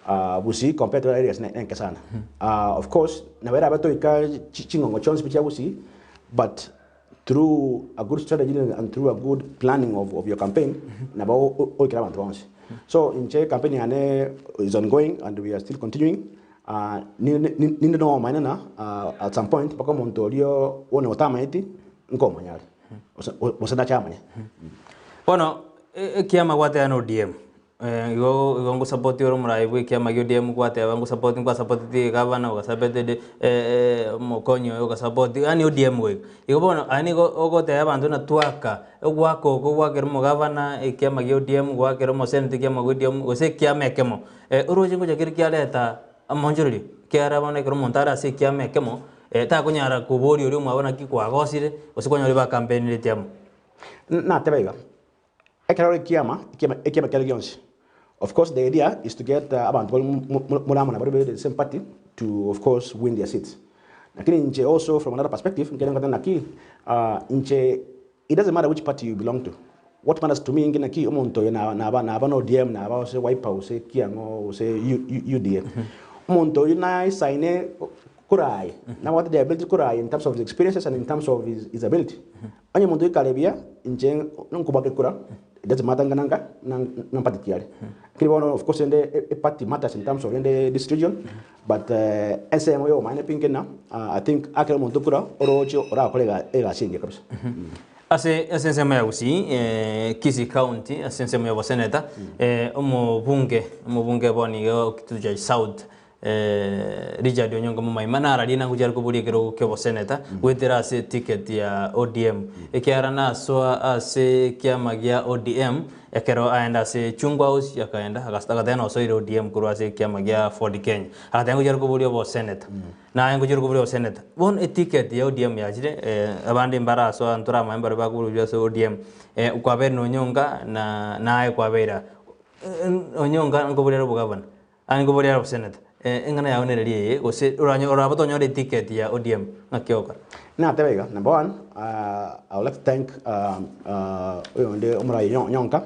Gusii compared to other areas nenke sana. Of course nabo erabe toika ching'ong'o chionsi pi chia Gusii but through a good strategy and through a good planning of your campaign nabo oikere abanto bonsi. So inche campaign yane is ongoing and we are still continuing ninde nobomaene ng'a at some point mpaka omonto oria one otamanyeti nkomanya are. Gose gose ndachamanye. Bono ekiama gwateba na ODM. Igo igo ngosapoti ore omorai bwa ekiama gia ODM gwateba ngosapoti nkwasapoteti egavana ogasapotete omokonyi oye ogasapoti yaani ODM goika. Igo bono aye nigo ogotebia abanto buna twaka, ogwaka oko gwakera omogavana ekiama gia ODM, gwakera omoseneta ekiama gia ODM, gose ekiama ekemo. Oroche ngocha kere kiareta amaonchorerio, ekiagera bono ekero omonto are ase ekiama ekemo, takonyara koboria oria omwabo naki kwagosire, gose kwanyora bakampenereti amo. Nateba iga, Ekero ore ekiama, ekiama ekiama kere gionsi, of course the idea is to get abanto bare more amo nabarobwo the same party to of course win their seats. Lakini inche also from another perspective nkere ngote naki inche it doesn't matter which party you belong to, what matters to me inki naki omonto oyo naba naba naba na ODM naba gose Wiper gose kiang'o gose UDA, omonto oyio naisaine koraye, nabwate the ability koraye in terms of his experiences and in terms of his his ability. Onye omonto oikare buya, inche nkobwate kura, it doesn't matter ng'a nanga na party ki are. Lakini bono of course rende e party matters in terms of rende this region, but ensemo ya obomaene pi nkeri na, I think akere omonto kura oroche orakore egasi engiya kabisa. Ase ase ensemo ya Gusii, Kisii County, ase ensemo ya oboseneta, omobunge omobunge bono iga o Kitutu Church South, Richard Onyonka Momaima nararie na ngochia are koboria ekerogo kia oboseneta goetera ase eticket ya ODM ekiagera nasoa ase ekiama gia ODM ekero aenda ase Chungwa House akaenda agateba nosoire ODM korwa ase ekiama gia Ford Kenya agateba ngochia are koboria oboseneta naye ngochia are koboria oboseneta bono eticket ya ODM yachire abande mbarasoa ntoramanye mbare bakoborwa ase ODM kwabeire na Onyonka na naye kwabeire aa Onyonka nkoboria are obogavana. Aye nkoboria are oboseneta, eng'ana yao nereri eye, gose oraba tonyore eticket ya ODM, ng'aki ogokora? Nateba iga, number one, I would like to thank oyonde omorai Onyonka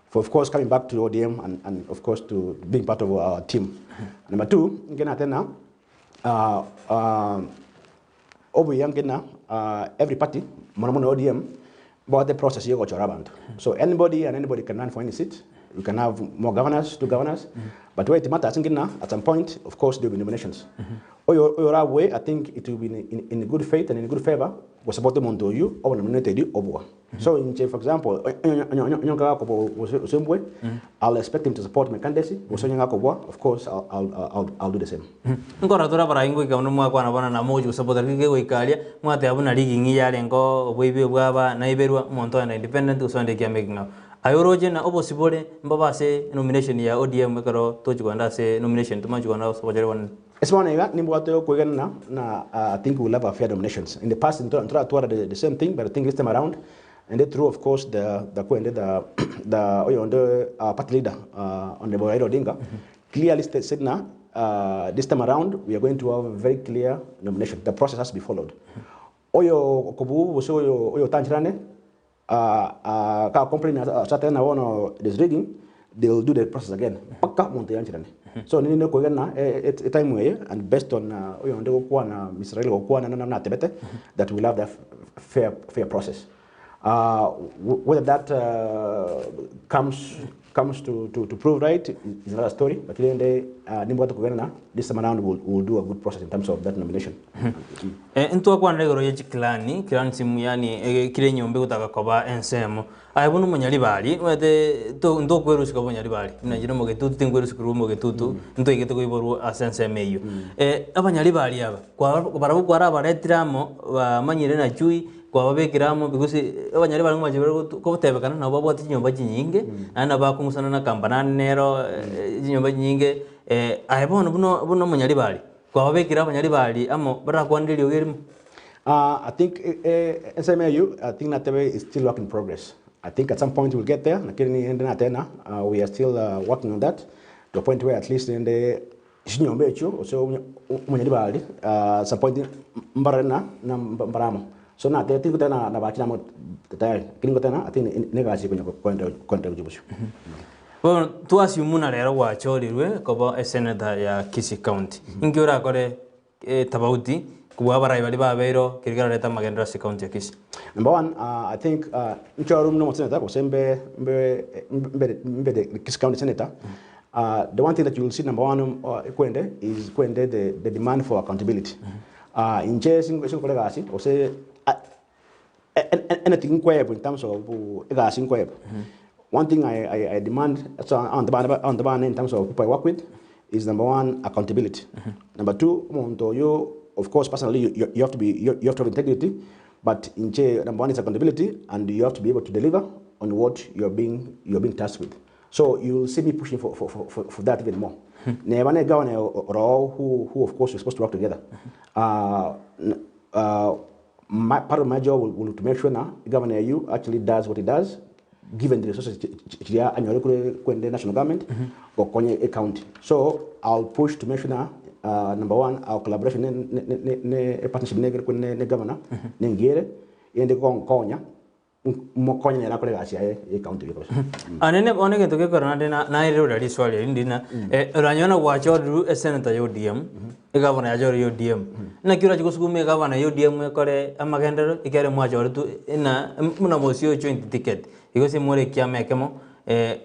for of course coming back to ODM and of course to being part of our team. Number two, inche nateba ng'a Obuya ngina every party mono mono ODM mbabwate process ya ogochora abanto so anybody and anybody can run for any seat we can have more governors two governors but where it matters ngina at some point of course there will be nominations oyo oyorabue I think it will be in, in good faith and in good favor go support omonto oyio obe nominated obua so inche for example onye nkagakobua gose mbue I'll expect him to support my candidacy gose onye ngakobua of course I'll, I'll, I'll, I'll do the same. Nkorora tore abarai ngoika buna mwakwana bono na mogochia gosapota rigiya goika aria, mwateba buna riging'i yarenge oo oboibi bwaba naiberwa, omonto ogenda independent gose ogenda ekiama ekeng'ao. Aye oroche na obosibore mbobe ase nomination ya ODM ekero tochi kogenda ase nomination tomachi kogenda ase obochore bonene. Ase bono iga nimbwate okoiganana na I think we will have a fair nominations. In the past ntoratwara the same thing but I think this time around and through of course the the kwende the the oyonde our party leader Honourable Raila Odinga Clearly stated ng'a this time around we are going to have a very clear nomination, the process has to be followed. Oyo okobuu gose oyo oyotancherane ka complain ase atebe ng'a bono it is rigging, they will do the process again mpaka omonto oyancherane. So ninde nokoigena ng'a etime eye and based on oyonde gokwana Mister Raila gokwana natebete that we will have that fair fair process. Whether that comes comes to, to, to prove right is another story but rende nimbwate kogenda na this time around we'll, we'll do a good process in terms of that nomination. Ntwakwanera igoro ye chiclan, clansm yaani kera enyomba egotaka koba ensemo. Aye buna omonyaribari, omanyete to ntokwerusika obonyaribari, buna inche na omogetutu tinkwerusika korwa omogetutu, ntoigete koiborwa ase ensemo eyio. Abanyaribari aba, kwa barabwo kwarabaretire amo, bamanyire na chui, Kwababekire amo because abanyare bare ngomache bare gotebekana nabo babwate chinyomba chinyinge, naende nabo bakong'usana na kambanani nero chinyomba chinyinge, aye bono buna buna omonyaribari, kwababekire abanyaribari amo barakwanere eriogi erimo? I think ensemo eyio I think natebe is still work in progress. I think at some point we'll get there lakini rende nateba ng'a we are still working on that to a point where at least rende Chinyomba echio gose omonyaribari at some point mbarore na mbare amo. So natebete tingoteba ng'a nabachire amo tayari, lakini ngoteba ng'a I think negasi ekonya koenderea gochia bosio. Bono twasio buna rero gwachorirwe koba esenator ya Kisii County, inki orakore etabauti kobua abarai baria babeire oo keria kerarete amagenderero ase ecounty ya Kisii? Number one, I think nchorwe buna omosenator gose mbe mbe mbe the Kisii County senator, the one thing that you will see number one ekwende is ekwende the the demand for accountability. Inche ase ngokora egasi gose anything nkoebwa in terms of egasi nkoebwa. One thing I, I, I demand so abanto bane abanto bane in terms of people I work with is number one accountability. Number two omonto oyo of course personally you, you, you have to be you, you have to have integrity but inche number one is accountability and you have to be able to deliver on what you're being you're being tasked with. So you'll see me pushing for, for, for, for, for that even more. Neba ne governor oro who, who of course we're supposed to work together. My, part of my job will, will to make sure now governor you actually does what he does given the resources chiria anyore kure kwende national government gokonye a county. So I'll push to make sure now number one our collaboration ne, ne, ne, ne a partnership ne, ne, ne governor ne ngire ende konkonya mokonya nera kore gasi yaye e county because Anene one gento gekora nande naire riswali eri ndina oranyona gwachoriru esenator ya ODM egavana yachori ya ODM naki orachi gosukuma egavana ya ODM ekore amagendero ekere mwachoretu ina muna mosio joint ticket igo ase more ekiama ekemo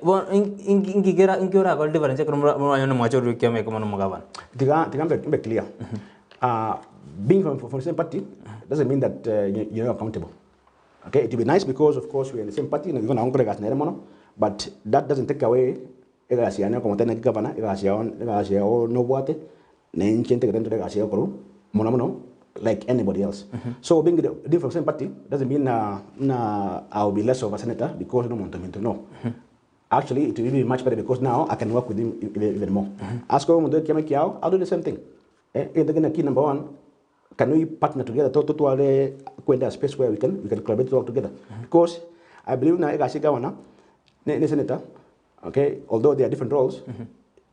bo nkigera nki orakore difference ekero moranyone mwachoriru ekiama ekemo na omogavana. Tiga tiga mbe, mbe clear. Being from the same party doesn't mean that you're not accountable. Okay, it will be nice because of course we're in the same party, na ngona ngore gas nere mono, but that doesn't take away egasi yane komotena ki governor, egasi yao egasi yao no bwate ne nchente getento egasi yao koru mono mono like anybody else. So being the different from the same party doesn't mean na I'll be less of a senator because no monto minto no. Actually, it will be much better because now I can work with him even more. Ask him to kiao, I'll do the same thing. Key number one, can we partner together to to kwenda a space where we can collaborate work together? Because I believe na egasi governor ne, ne senator, okay, although they are different roles,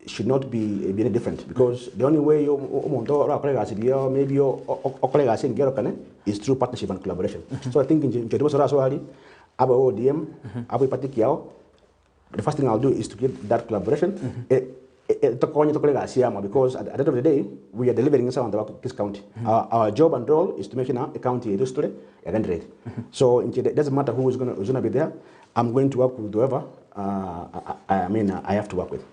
should not be any different because the only way you omonto ora kore gasi dio maybe you okore gasi ngero kane is through partnership and collaboration. So I think in nje sora so ali aba ODM abo party kiao, the first thing I'll do is to get that collaboration. Tokonye tokole gasi ama because at the end of the day we are delivering inside the this county. Our job and role is to make sure a county is today and rate. So it doesn't matter who is gonna who's gonna be there. I'm going to work with whoever I mean I have to work with.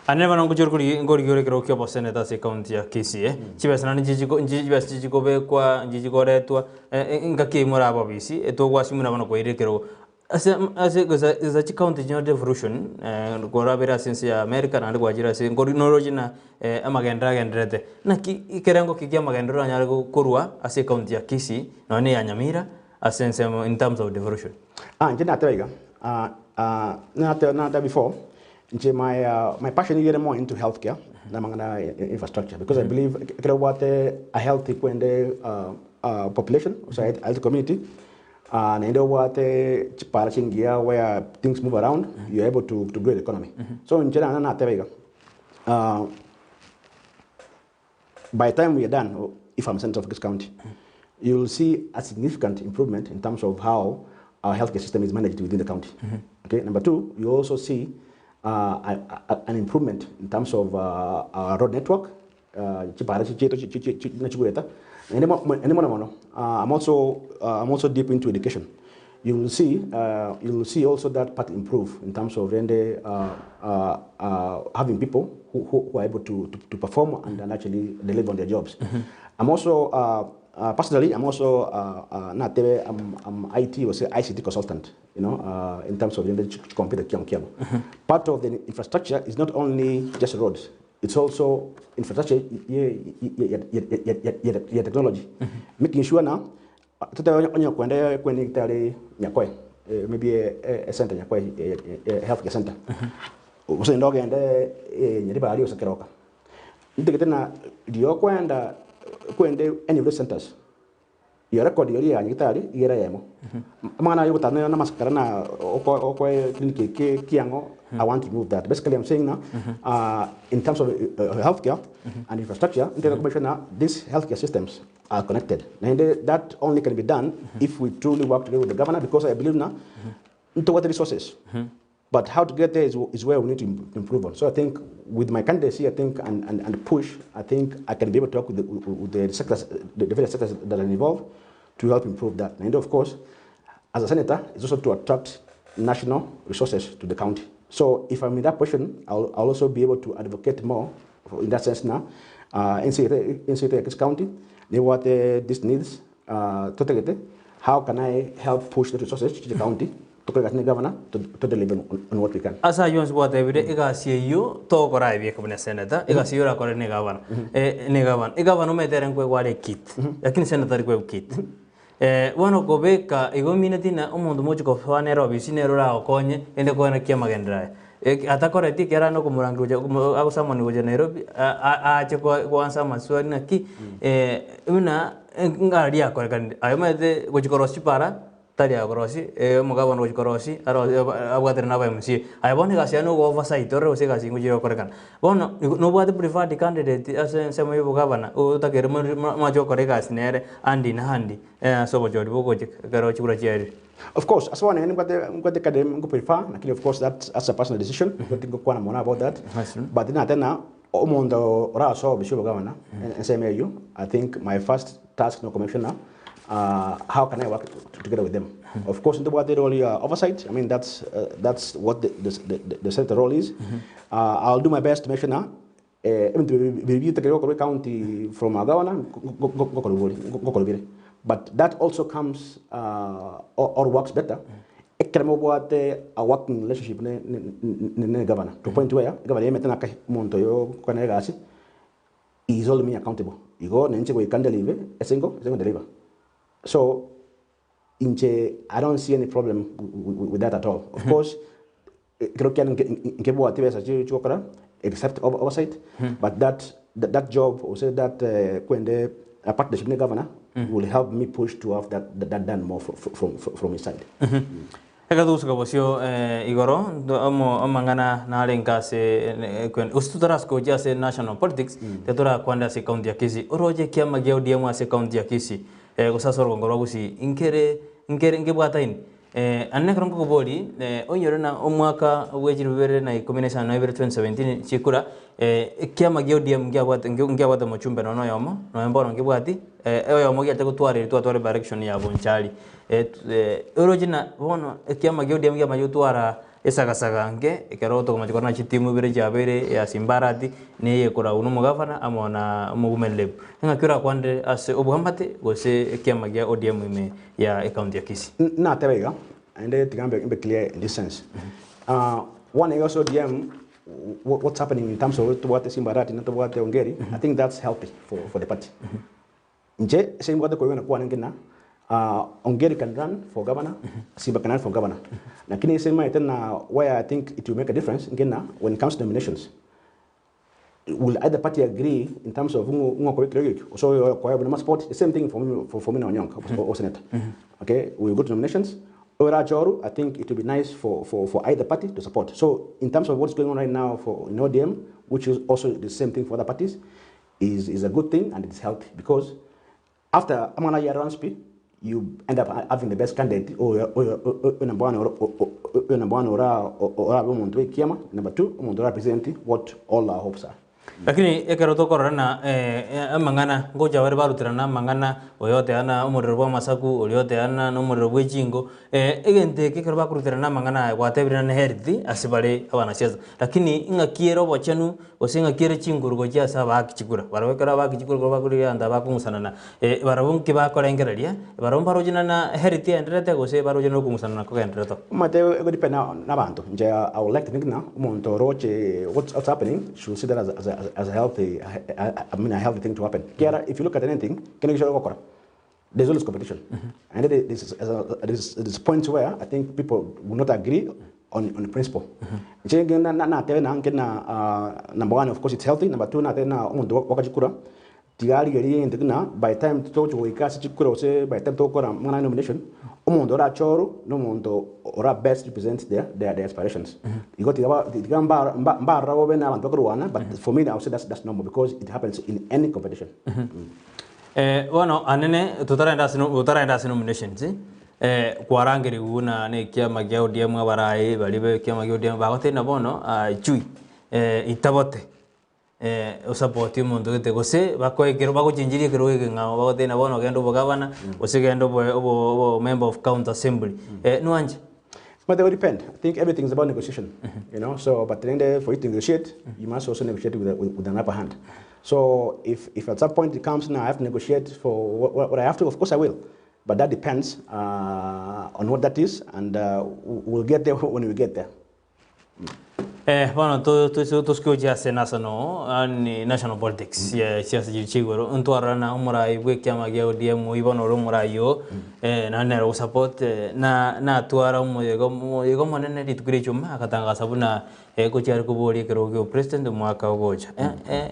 Anene bano ngochori kori ngori gore kero kyo boseneta ase county ya Kisii chibesa nani nchichiko nchibesa chichikobekwa nchichikoretwa ngaki morabo bisi etogwasimuna bano koire kero ase ase gosa za chi county chino devolution korabera ase ya America nandi gwachira ase ngori noroji na amagendera agenderete naki ekerengo ki kia amagendero anyare korwa ase county ya Kisii nonye ya Nyamira ase ensemo in terms of devolution. Ah, nje natega. Nate nate before nje my my passion is more into healthcare na mangana infrastructure because I believe kile what a healthy kwende population, so a healthy community na ndo what chipara chingia where things move around, you're able to grow the economy. So nje na natega. By the time we are done, if I'm senator of this county, you'll see a significant improvement in terms of how our healthcare system is managed within the county. Okay. Number two, you also see an improvement in terms of our road network. Chipara chi- chi- chi- chi- chi- na chikueta. Ene mono mono. I'm also deep into education. You will see also that part improve in terms of rende, having people who are able to perform and actually deliver on their jobs. I'm also personally I'm also not I'm IT or say ICT consultant. In terms of the computer kiam kiam. Part of the infrastructure is not only just roads. It's also infrastructure ya technology. Making sure now tata onye kwenda kwenda tare nyakwe maybe a center nyakwe a healthcare center use ndogende nyeri bali usakeroka ndigete na rio kwenda kwende any of those centers your record yori ya nyagitari igera yemo mangana yo tana na maskara na oko oko clinic ke kiango. I want to move that. Basically, I'm saying now in terms of healthcare and infrastructure mm now these healthcare systems are connected and that only can be done if we truly work together with the governor because I believe now into what the resources but how to get there is where we need to improve on. So I think with my candidacy, I think, and push, I think I can be able to work with the sectors, the various sectors that are involved to help improve that. And of course, as a senator, it's also to attract national resources to the county. So if I'm in that position, I'll also be able to advocate more in that sense now. In Kis County, they what this needs, how can I help push the resources to the county? Tokore egasi ne governor to to deliver on, on what we can. Ase ayio onsi gwatebire, egasi eyio togokora aye bieka buna senator, egasi eyio orakore ne gavana, ne gavana. Egavana omanyete ere nkoegwa are ekit, lakini senator tari koegwa kit. Bono kobeka igo omineti ng'a omonto mochi kosoa nere ofisi nere oragokonye rende koena ki amagenderero aya. Atakoreti ekiagera are nokomorangeria gocha agosamoni gocha Nairobi, aache koansa amaswali naki, buna ng'aria akorekanire. Aye omanyete gochia korosia chipara. Tari agorosi, ee, omogabana ogochia korosi, arosie abwatane na aba MCA. Aye bono egasi yaye nogo oversight orore gose egasi ngochia gokorekana. Bono nigo nobwate preferred candidate ase ensemo ya obogabana, otakeire mwache gokora egasi nere hand in hand ase obochori bogocha ekero chikura chiaerire. Of course, ase bono nimbwate nimbwate candidate nko prefer, lakini of course that's that's a personal decision, tingokwana mono about that, but natena omonto orasoe obisi ya obogabana ensemo eyio, I think my first task no commissioner how can I work together with them of course ntobwate role ya oversight I mean that's that's what the the the senator role is I'll do my best to make sure ng'a ebinto biria bitakeire gokorwa ecounty from our governor ngokorwa bore ngokorwa bire but that also comes or works better ekero mobwate a working relationship ne ne governor to a point where governor yemete ng'a kai omonto oyo okore nere egasi He is holding me accountable igo ninche goika ndelive ase ingo ase deliver so inche I don't see any problem with that at all of course ekero kiane nkebwati besa chigokora except oversight but that that job gose that kwende a partnership ne governor will help me push to have that that done more from from his side. Ekero togosuka bosio igoro, amang'ana narenge ase gose totarasuka gochia ase national politics, tiga torakwande ase ecounty ya Kisii. Oroche ekiama gia ODM ase ecounty ya Kisii, gose ase orogongo rwa Gusii, nkere nkere nkebwataini? Naende ekero nkokoboria, oinyore ng'a omwaka bwe chilifu bibere na ikomi na isano na ibere 2017 chikura, ekiama gia ODM nkiabwate nkiabwate omochumbe nonya oyomo, nonya bono nkebwati, oyomo giacha gotwara erio twatwara ebirection ya Bonchari. Oroche ng'a bono ekiama gia ODM kiamanya gotwara esagasaga nke, ekero tokomacha korora chitimu ibere chiabeire eya Simba Arati, na eye ekoragwa na omogavana amo na omowomen rep. Ng'aki orakwanere ase oboamate gose ekiama gia ODM ime ya ecounty ya Kisii? Natebe iga, naende tiga mbe clear in this sense. One iga ase ODM, what's happening in terms of tobwate Simba Arati na tobwate Ongeri, I think that's healthy for the party. Inche ase nimbwate koigwana kwane ng'ina, Ongeri can run for governor, Simba can run for governor. Lakini ase nimaete na where I think it will make a difference ng'ina when it comes to nominations, will either party agree in terms of ng'o okobekera egekio gose oyo okoa buna amasupport, the same thing for me, for me na Onyonka o senator. Okay, we will go to nominations, oyo orachorwe I think it will be nice for, for, for either party to support. So in terms of what's going on right now for in ODM, which is also the same thing for other parties, is is a good thing and it's healthy because after amang'ana ayio are pi you end up having the best candidate oyo oyo oyo number one oyo number one ora orabe omonto bwe ekiama number two omonto ora represent what all our hopes are. Lakini ekero tokorora ng'a amang'ana ngocha bare baruterana amang'ana, oyo oteana omorero bwa amasaku, oria oteana na omorero bwe chingo, egento eke ekero bakoruterana amang'ana aya gwatebire ng'a ne healthy ase bare abanasiasa. Lakini ng'aki ere obochenu Gose ng'aki ere chinguru gochia ase abaaki chikura? Barabwo ekero abaaki chikura ekero bakorigia abanto aba bakong'usanana, barabwo nki bakorengereria? Barabwo mbaroche na na health egendererete gose baroche na okong'usanana kogendererete? Omanyete ego depend na abanto, inche I would like to think ng'a omonto oroche what's happening should see that as a as a healthy I mean a healthy thing to happen. Ekiagera if you look at anything, kende gose ogokora there's always competition and then there's points where I think people will not agree on principle. Inche natebe na nke na number one of course it's healthy, number two natebe na omonto goaka chikura tiga arigererie egento buna by the time togochi goika ase chikura gose by the time togokora amang'ana ya nomination, omonto orachorwe na omonto ora best represent their aspirations. Igo tiga ba tiga mbarora bobe na abanto bakorwana but for me I would say that's normal because it happens in any competition. Bono anene totarenda ase otarenda ase nominations, kwarangerigwe buna na ekiama kia ODM abarayi baria ba ekiama kia ODM bagotebia ng'a bono chui itabote osapotie omonto gete gose bakoe ekero bagochengeria ekerogo eke ng'ao bagotebia ng'a bono genda obogavana gose genda obo obo obo member of county assembly nwanche? But they will depend. I think everything is about negotiation, you know. So, but then for you to negotiate, you must also negotiate with an upper hand. So, if at some point it comes now, I have to negotiate for what I have to, of course I will. But that depends on what that is and we'll get there when we get there. Eh, bono tosuke gochia ase national, yaani national politics ya siasa chiria chia igoro, ntwarora na omorai bwa ekiama gia ODM oyio bono ore omorai oo, naende nere ogosupport na natwara omoyega omoyega omonene rituko ria ijumaa agatangasa buna gochia are koboria ekerogo kia obopresident omwaka ogocha.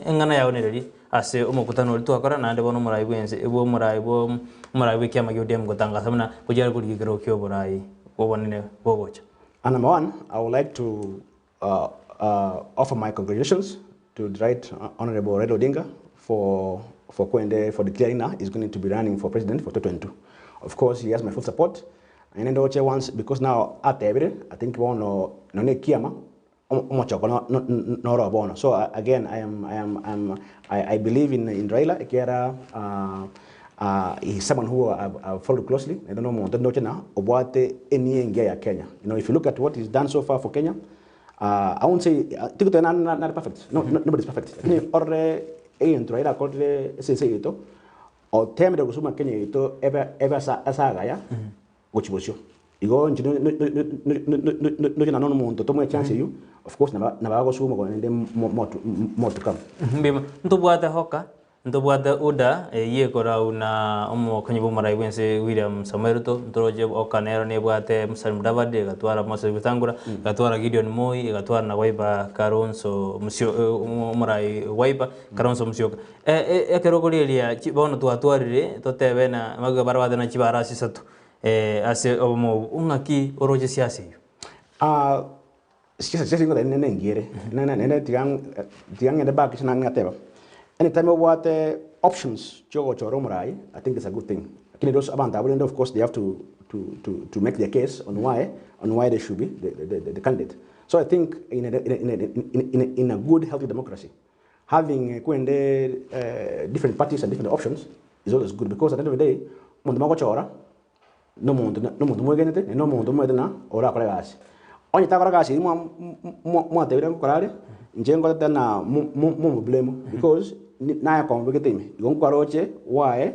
Eng'ana yao nereri Ase omokutano oria twakora, naende bono omorai bw'ense, bwa omorai bwa omorai bw'ekiama gia ODM gotangasa buna gochia are korigia ekerogo ki'oborai bw'obonene bogocha. And number one, I would like to offer my congratulations to the right honourable Raila Odinga for for kwende for declaring now he's going to be running for president for 2022. Of course he has my full support. Naende ndoche once because now atebire, I think bono nonya ekiama Omochoko noro bono. So again I am I am I am I believe in in Raila ekiagera he is someone who I have followed closely naende nomonto ndoche ng'a obwate enia engiya ya Kenya. You know if you look at what he's done so far for Kenya I won't say tigoteba nare perfect no nobody is perfect lakini orore egento Raila akorire ase ense yaito otemire gosuma Kenya yaito ebe ebe ase agaya gochia bosio. Igo inche noche naende nomonto tomoe echance eyio, of course nabo nabo agosuma korende more to come. Mbimo, ntobwate hoka, ntobwate UDA eyio ekorau na omokonyi bw'omorai bw'ense William Samoei Ruto, ntoroche hoka nero nebwate Musalia Mudavadi, egatwara Moses Wetangula, egatwara Gideon Moi, egatwara na Wiper Kalonzo Musyo omorai Wiper Kalonzo Musyoka. Ekero okorigereria bono twatwarire totebe na magega barabate na chibarasi isato. Ase obomo obo, ng'aki oroche siasa eyio? Siasa siasa nigo nere engiya ere, naende tiga tiga ng'ende back ase nateba, anytime obwate options chia ogochora omorai, I think it's a good thing. Lakini those abanto abwo rende of course they have to to to to make their case on why on why they should be the the the candidate. So I think in a in a in a in a good healthy democracy, having kwende different parties and different options is always good because at the end of the day omonto mogochora na omonto na omonto mwegenete naende omonto omanyete ng'a orakore egasi. Onye takora gasi eria mwa mwa mwatebire ngokora are, inche ngotete ng'a mo mo momoblame because naye kwamobegete ime, igo nkwaroche why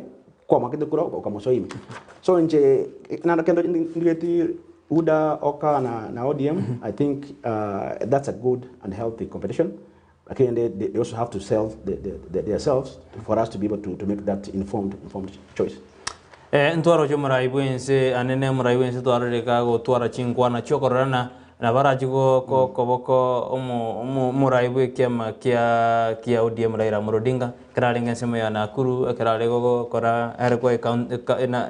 kwamoakete kura okamosoa ime. So inche naende kende ndigeti UDA, oka na na ODM, I think that's a good and healthy competition. Lakini they, they also have to sell the, the, the, themselves for us to be able to, to make that informed, informed choice. Eh, ntwaroche omorai bw'ense anene omorai bw'ense twarorire kagotwara chinkwana chiokororana na barachi koboko omorai bw'ekiama kia kia ODM Raila Amolo Odinga ekero arenge ensemo ya Nakuru ekero are gokora are kwa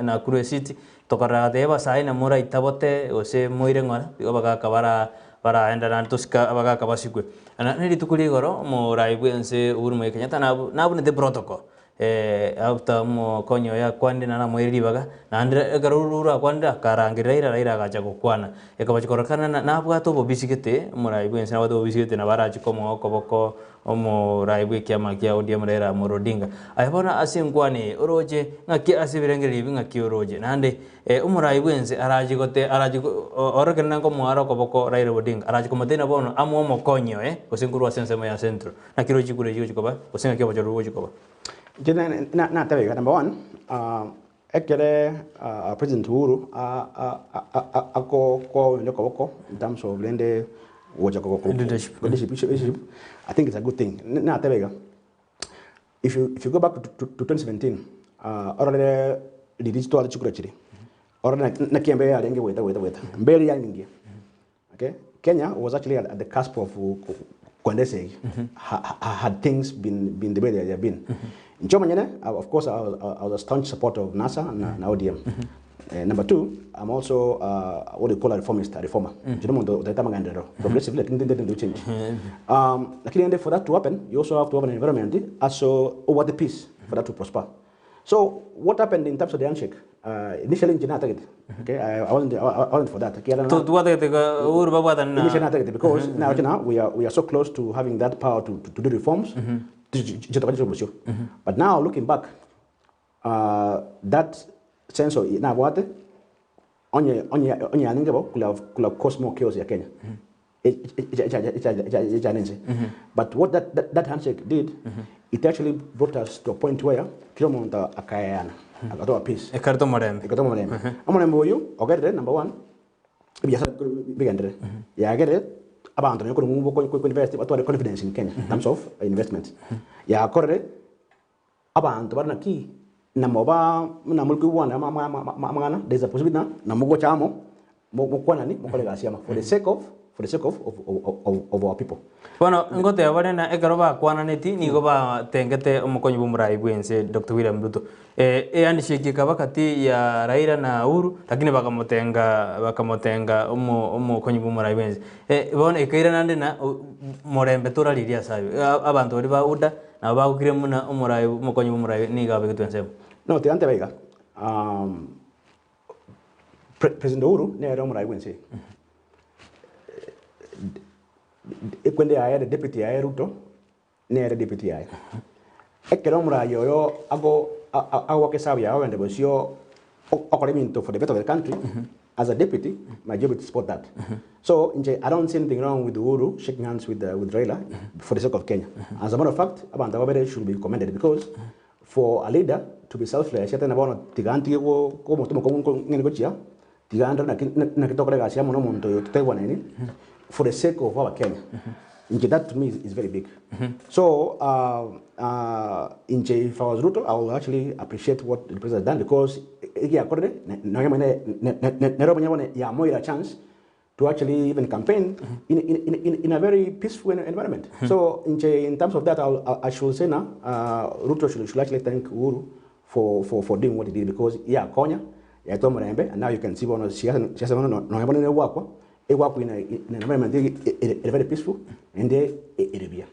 Nakuru ecity tokarora agateba ebasae na moraitabote gose moire ng'ora igo abagaka bara Baraenda naende tosike abagaaka basikwe. Na nerituko ria igoro omorai bw'ense Uhuru Muigai Kenyatta nabunete protocol after omokonyi oye akwanire naende amoeire ribaga, naende ekero Uhuru akwanire akarangeria Raila, Raila agacha gokwana. Ekabachi kororekana nabwate obobisi gete, omorai bw'ense nabwate obobisi gete nabo arache komoa okoboko Omoraai bw'ekiama kia ODM Raila Amolo Odinga. Aye bono ase enkwana eye oroche ng'aki ase ebirengererio ebi ng'aki oroche? Naende omoraai bw'ense arache gote arache ororekane na nkomoa okoboko Raila Odinga arache komotebia bono amoe omokonyi oye gose nkorwa ase ensemo ya Central. Naki roche chikura echi chigochi koba gose ng'aki obochori bogochi koba? Inche nateba iga, number one, ekere President Uhuru akoa oyonde okoboko in terms of rende gocha Leadership. leadership, I think it's a good thing. Nateba iga, if you, if you go back to, to, to 2017, ororere riria chitware chikura chiria, orore naki embeo yarenge goeta goeta goeta, embeo eria yarenge engiya. Okay, Kenya was actually at, at the cusp of kwenda esegi had things been, been the way they have been. Inche omonyene, of course, I was, I was a staunch supporter of NASA na, na ODM. Number two, I'm also what you call a reformist, a reformer. Inche nomonto otaete amagenderero, progressive, lakini ntintete into change. Lakini rende for that to happen, you also have to have an environment ase obwate peace for that to prosper. So what happened in terms of the handshake? Initially inche natagete, okay, I wasn't, I wasn't for that. Ekiagera na- Twatagete Uhuru babwatane na Initially natagete because naroche na we are, we are so close to having that power to, to, to do reforms inche tokanyete obosio. But now looking back, that sense of nabwate onye onye onye yarenge bo could have, could have caused more chaos ya Kenya. Echane ense. But what that, that, that handshake did, it actually brought us to a point where kera omonto akaeana, akatoa peace. Ekareta omorembe. Ekareta omorembe. Omorembe oyio ogerire number one, ebiasara bigenderere. Yagerire abanto nonye korwa ng'umbu ko invest batware confidence in Kenya in terms of investment. Yakorire Abanto bare naki namoba buna muri koigwana amang'ana, there is a possibility ng'a namogocha amo mokwanani mokore egasi amo for the sake of for the sake of of our people. Bono ngoteba bare ng'a ekero bakwananeti nigo batengete omokonyi bw'omorai bw'ense Doctor William Ruto. Ehandshake ekaba gati ya Raila na Uhuru lakini bakamotenga bakamotenga omo omokonyi bw'omorai bw'ense. Bono ekairana naende ng'a morembe toraririe ase ayio. Abanto baria ba UDA Nabo bagokire buna omorai omokonyi bw'omorai nigo abegetwe ensemo. No, tiga ntebe iga, President Uhuru nere omorai bw'ense eye. Ekwende yaye ere deputy yaye Ruto nere deputy yaye. Ekero omorai oyo ago agoaka esabu yaye ogende bosio okore ebinto for the better of the country, As a deputy, my job is to support that. So inche I don't see anything wrong with Uhuru shaking hands with, with Raila for the sake of Kenya. As a matter of fact, abanto aba babere should be commended because for a leader to be selfless, ate na bono tiga ntige go go omonto omokong'u nko ng'ende gochia, tiga ndore naki naki tokora egasi amo na omonto oyo totaigwanaini for the sake of abakenya. Inche that to me is, is very big. So inche if I was Ruto, I would actually appreciate what the president has done because egiakorire nonya mwene nere omonyene bono yamoire a chance to actually even campaign in, in, in, in, in a very peaceful environment. So inche in terms of that, I'll, I should say now, Ruto should, should actually thank Uhuru for, for, for doing what he did because yakonya yaetwa omorembe and now you can see bono siasa siasa bono nonya bono negwakwa Egwakwa in an environment ere very peaceful naende ere buya.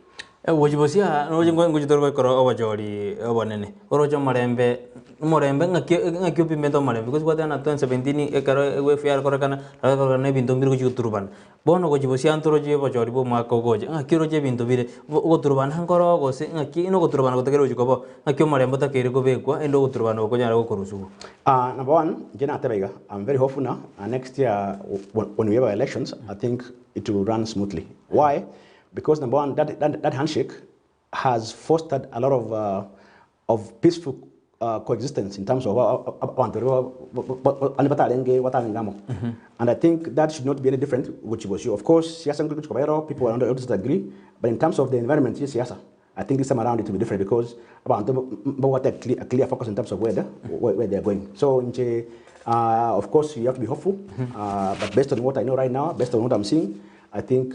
Gochia bosio aa roche ngochia tore goikora obochori obonene, oroche omorembe, omorembe ng'aki ng'aki opimete omorembe because gwateba na 2017 ekero ewave yakorekana, yakorekana na ebinto mbire gochia goturubana. Bono gochia bosio aa ntoroche obochori bwa omwaka ogocha, ng'aki oroche ebinto bire, ogoturubana nkoro gose ng'aki na ogoturubana gotakeire gochia koba oo, ng'aki omorembe otakeire kobekwa ende ogoturubana oko konyare gokorusigwa. Number one, inche nateba iga, I'm very hopeful ng'a next year when we have our elections, I think it will run smoothly. Why? Because number one, that, that, that handshake has fostered a lot of, of peaceful coexistence in terms of abanto baria bande batarenge batarenge amo. And I think that should not be any different gochia bosio. Of course, siasa ngochia koba ero, people are not disagree, but in terms of the environment ye siasa, I think this time around it will be different because abanto mbabwate a clear, a clear focus in terms of where, the, where, where they are going. So inche, of course you have to be hopeful, but based on what I know right now, based on what I'm seeing, I think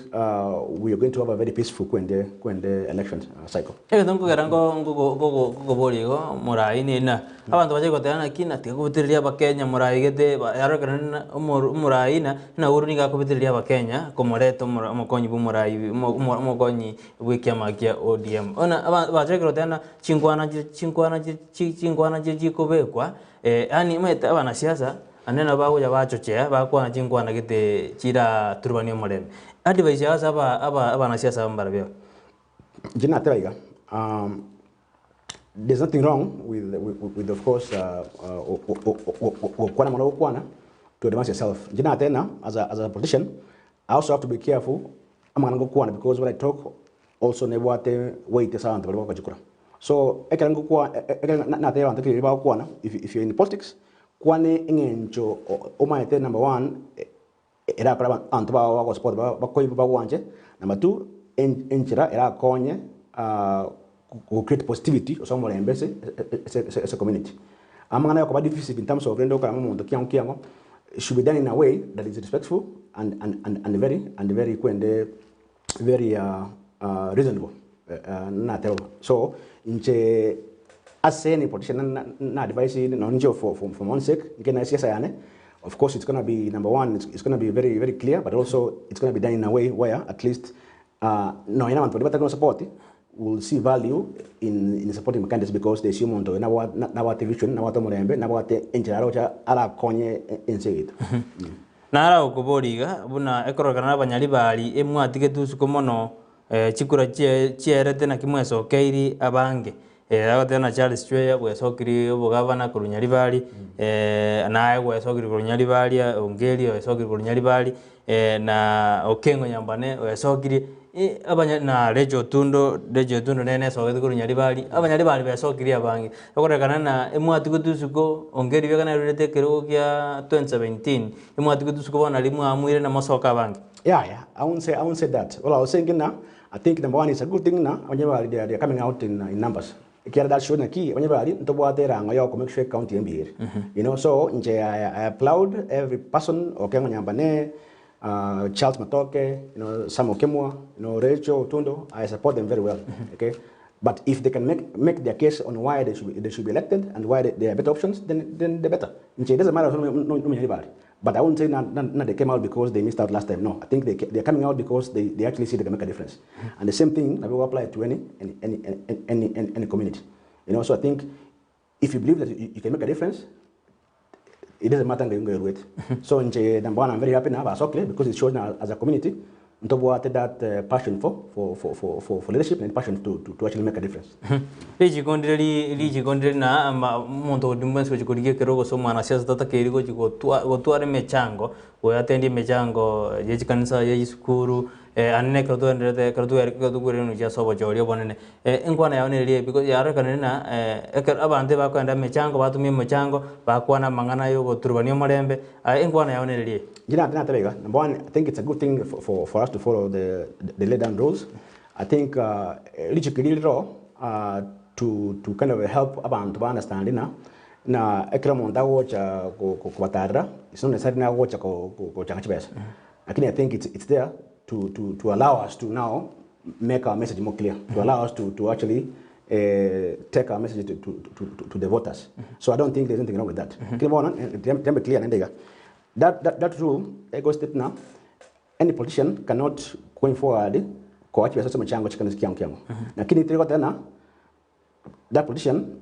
we are going to have a very peaceful kwende, kwende election cycle. Egento nkogera nko nkogo nkogo nkogoboria igo morai nina, abanto bache goteba naki na tiga kobetereria abakenya morai gete ba yarorekana rina omoru omorai na na Uhuru nigo akobetereria abakenya komoreta omora omokonyi bwa omorai omo omo omokonyi bw'ekiama kia ODM. Bono aba bachakire goteba ng'a chinkwana chire chinkwana chire chi chinkwana chire chikobekwa, yaani omanyete abanasiasa naende nabo bagocha bachochea bakwana chinkwana gete chiraturubanie omorembe. Advice yao ase aba aba abanasiasa aba mbarabio aba? Inche nateba iga, there's nothing wrong with, with, with of course gokwana mono gokwana to advance yourself. Inche nateba ng'a as a, as a politician, I also have to be careful amang'ana ngokwana because what I talk also nebwate weight ase abanto baria bagochikora. So ekero ngokwa ekero natebia abanto ekero bagokwana if if you're in politics, kwana eng'encho omaete number one erakore abanto bao bagosupport bakoigwe bagwanche, number two enchera erakonye go create positivity ase omorembe ase ase ase community. Amang'ana yokoba divisive in terms of rende okorama omonto kiang'o kiang'o should be done in a way that is respectful and and and and very and very kwende very reasonable nateba bo. So inche ase any politician na na advise nonye inche for for for my own sake inche na esiasa yane of course it's gonna be number one it's it's gonna be very very clear but also it's gonna be done in a way where at least Nonya nabanto baria batari gosupport will see value in in supporting my candidates because they see omonto oyo nabwate nabwate vision, nabwate omorembe, nabwate enchera aroche arakonye ense yaito. Nara okoboria iga, buna ekororekana nabanyaribari emwatigetwe usuko mono, chikura chie chierete naki mwesokeiri abange. Agoteba na Charles Chweya bwesokirie obogavana korwa Nyaribari, naye gwesokirie korwa Nyaribari, Ongeri oesokirie korwa Nyaribari, na Okengo Nyambane oesokirie, abanya na Rachel Otundo, Rachel Otundo nere nesogete korwa Nyaribari, abanyaribari besokirie abange. Ekorekana ng'a emwatigete isiko, Ongeri bieka narurete ekerogo kia 2017, emwatigete isiko bono naria mwaamwire namosoke abange. Yaya, I won't say, I won't say that. All I was saying ng'a I think number one it's a good thing ng'a abanyabari they are, they are coming out in, in numbers. Ekiagera that shows naki abanyabari ntobwate erango ya oko make sure county embuya ere. You know, so inche I, I applaud every person Okengo Nyambane, Charles Matoke, you know, Sam Okemwa, you know, Rachel Otundo, I support them very well. Okay? But if they can make, make their case on why they should be, they should be elected and why they, they are better options, then, then the better. Inche it doesn't matter no, but I wouldn't say na, na, na they came out because they missed out last time. No, I think they, they are coming out because they, they actually see they can make a difference. And the same thing that will apply to any, any, any, any, any, any, any community. You know, so I think if you believe that you, you can make a difference, it doesn't matter ng'o wait. So nche number one, I'm very happy now basokile because it shows now as a community ntobwate that passion for, for, for, for, for, for leadership and passion to, to, to actually make a difference. Richikondire ri richikondire na ama omonto onde bwensi gochia korigia ekero gose omwanasiasa tatakeire gochia gotwa gotwara emechango, goyatendia emechango ya chikanisa, ya chisukuru, ande na ekero toenderete ekero twere ekero tokoiraneria ase obochori obonene. Enkwana yao nere ebi yarorekanire ng'a ekero abanto ebakoenda emechango batumia emechango, bakwana amang'ana ya ogoturubania omorembe, aye enkwana yao nere ebi. Inche nateba iga, number one, I think it's a good thing for, for, for us to follow the, the laid down rules. I think richiko eri riro to, to kind of help abanto ba understand ng'a ng'a ekero omonto agocha ko- ko- kobatarera, it's not necessarily agocha ko- ko- kochanga chibesa. Lakini I think it's, it's there to, to, to allow us to now make our message more clear, to allow us to, to actually take our message to, to, to, to, to the voters. So I don't think there's anything wrong with that. Kile bono, tembe clear nende iga. That, that, that rule, ego state now, any politician cannot going forward koa chibesa ase omochango chikanisa kiango kiango. Lakini teri goteba that politician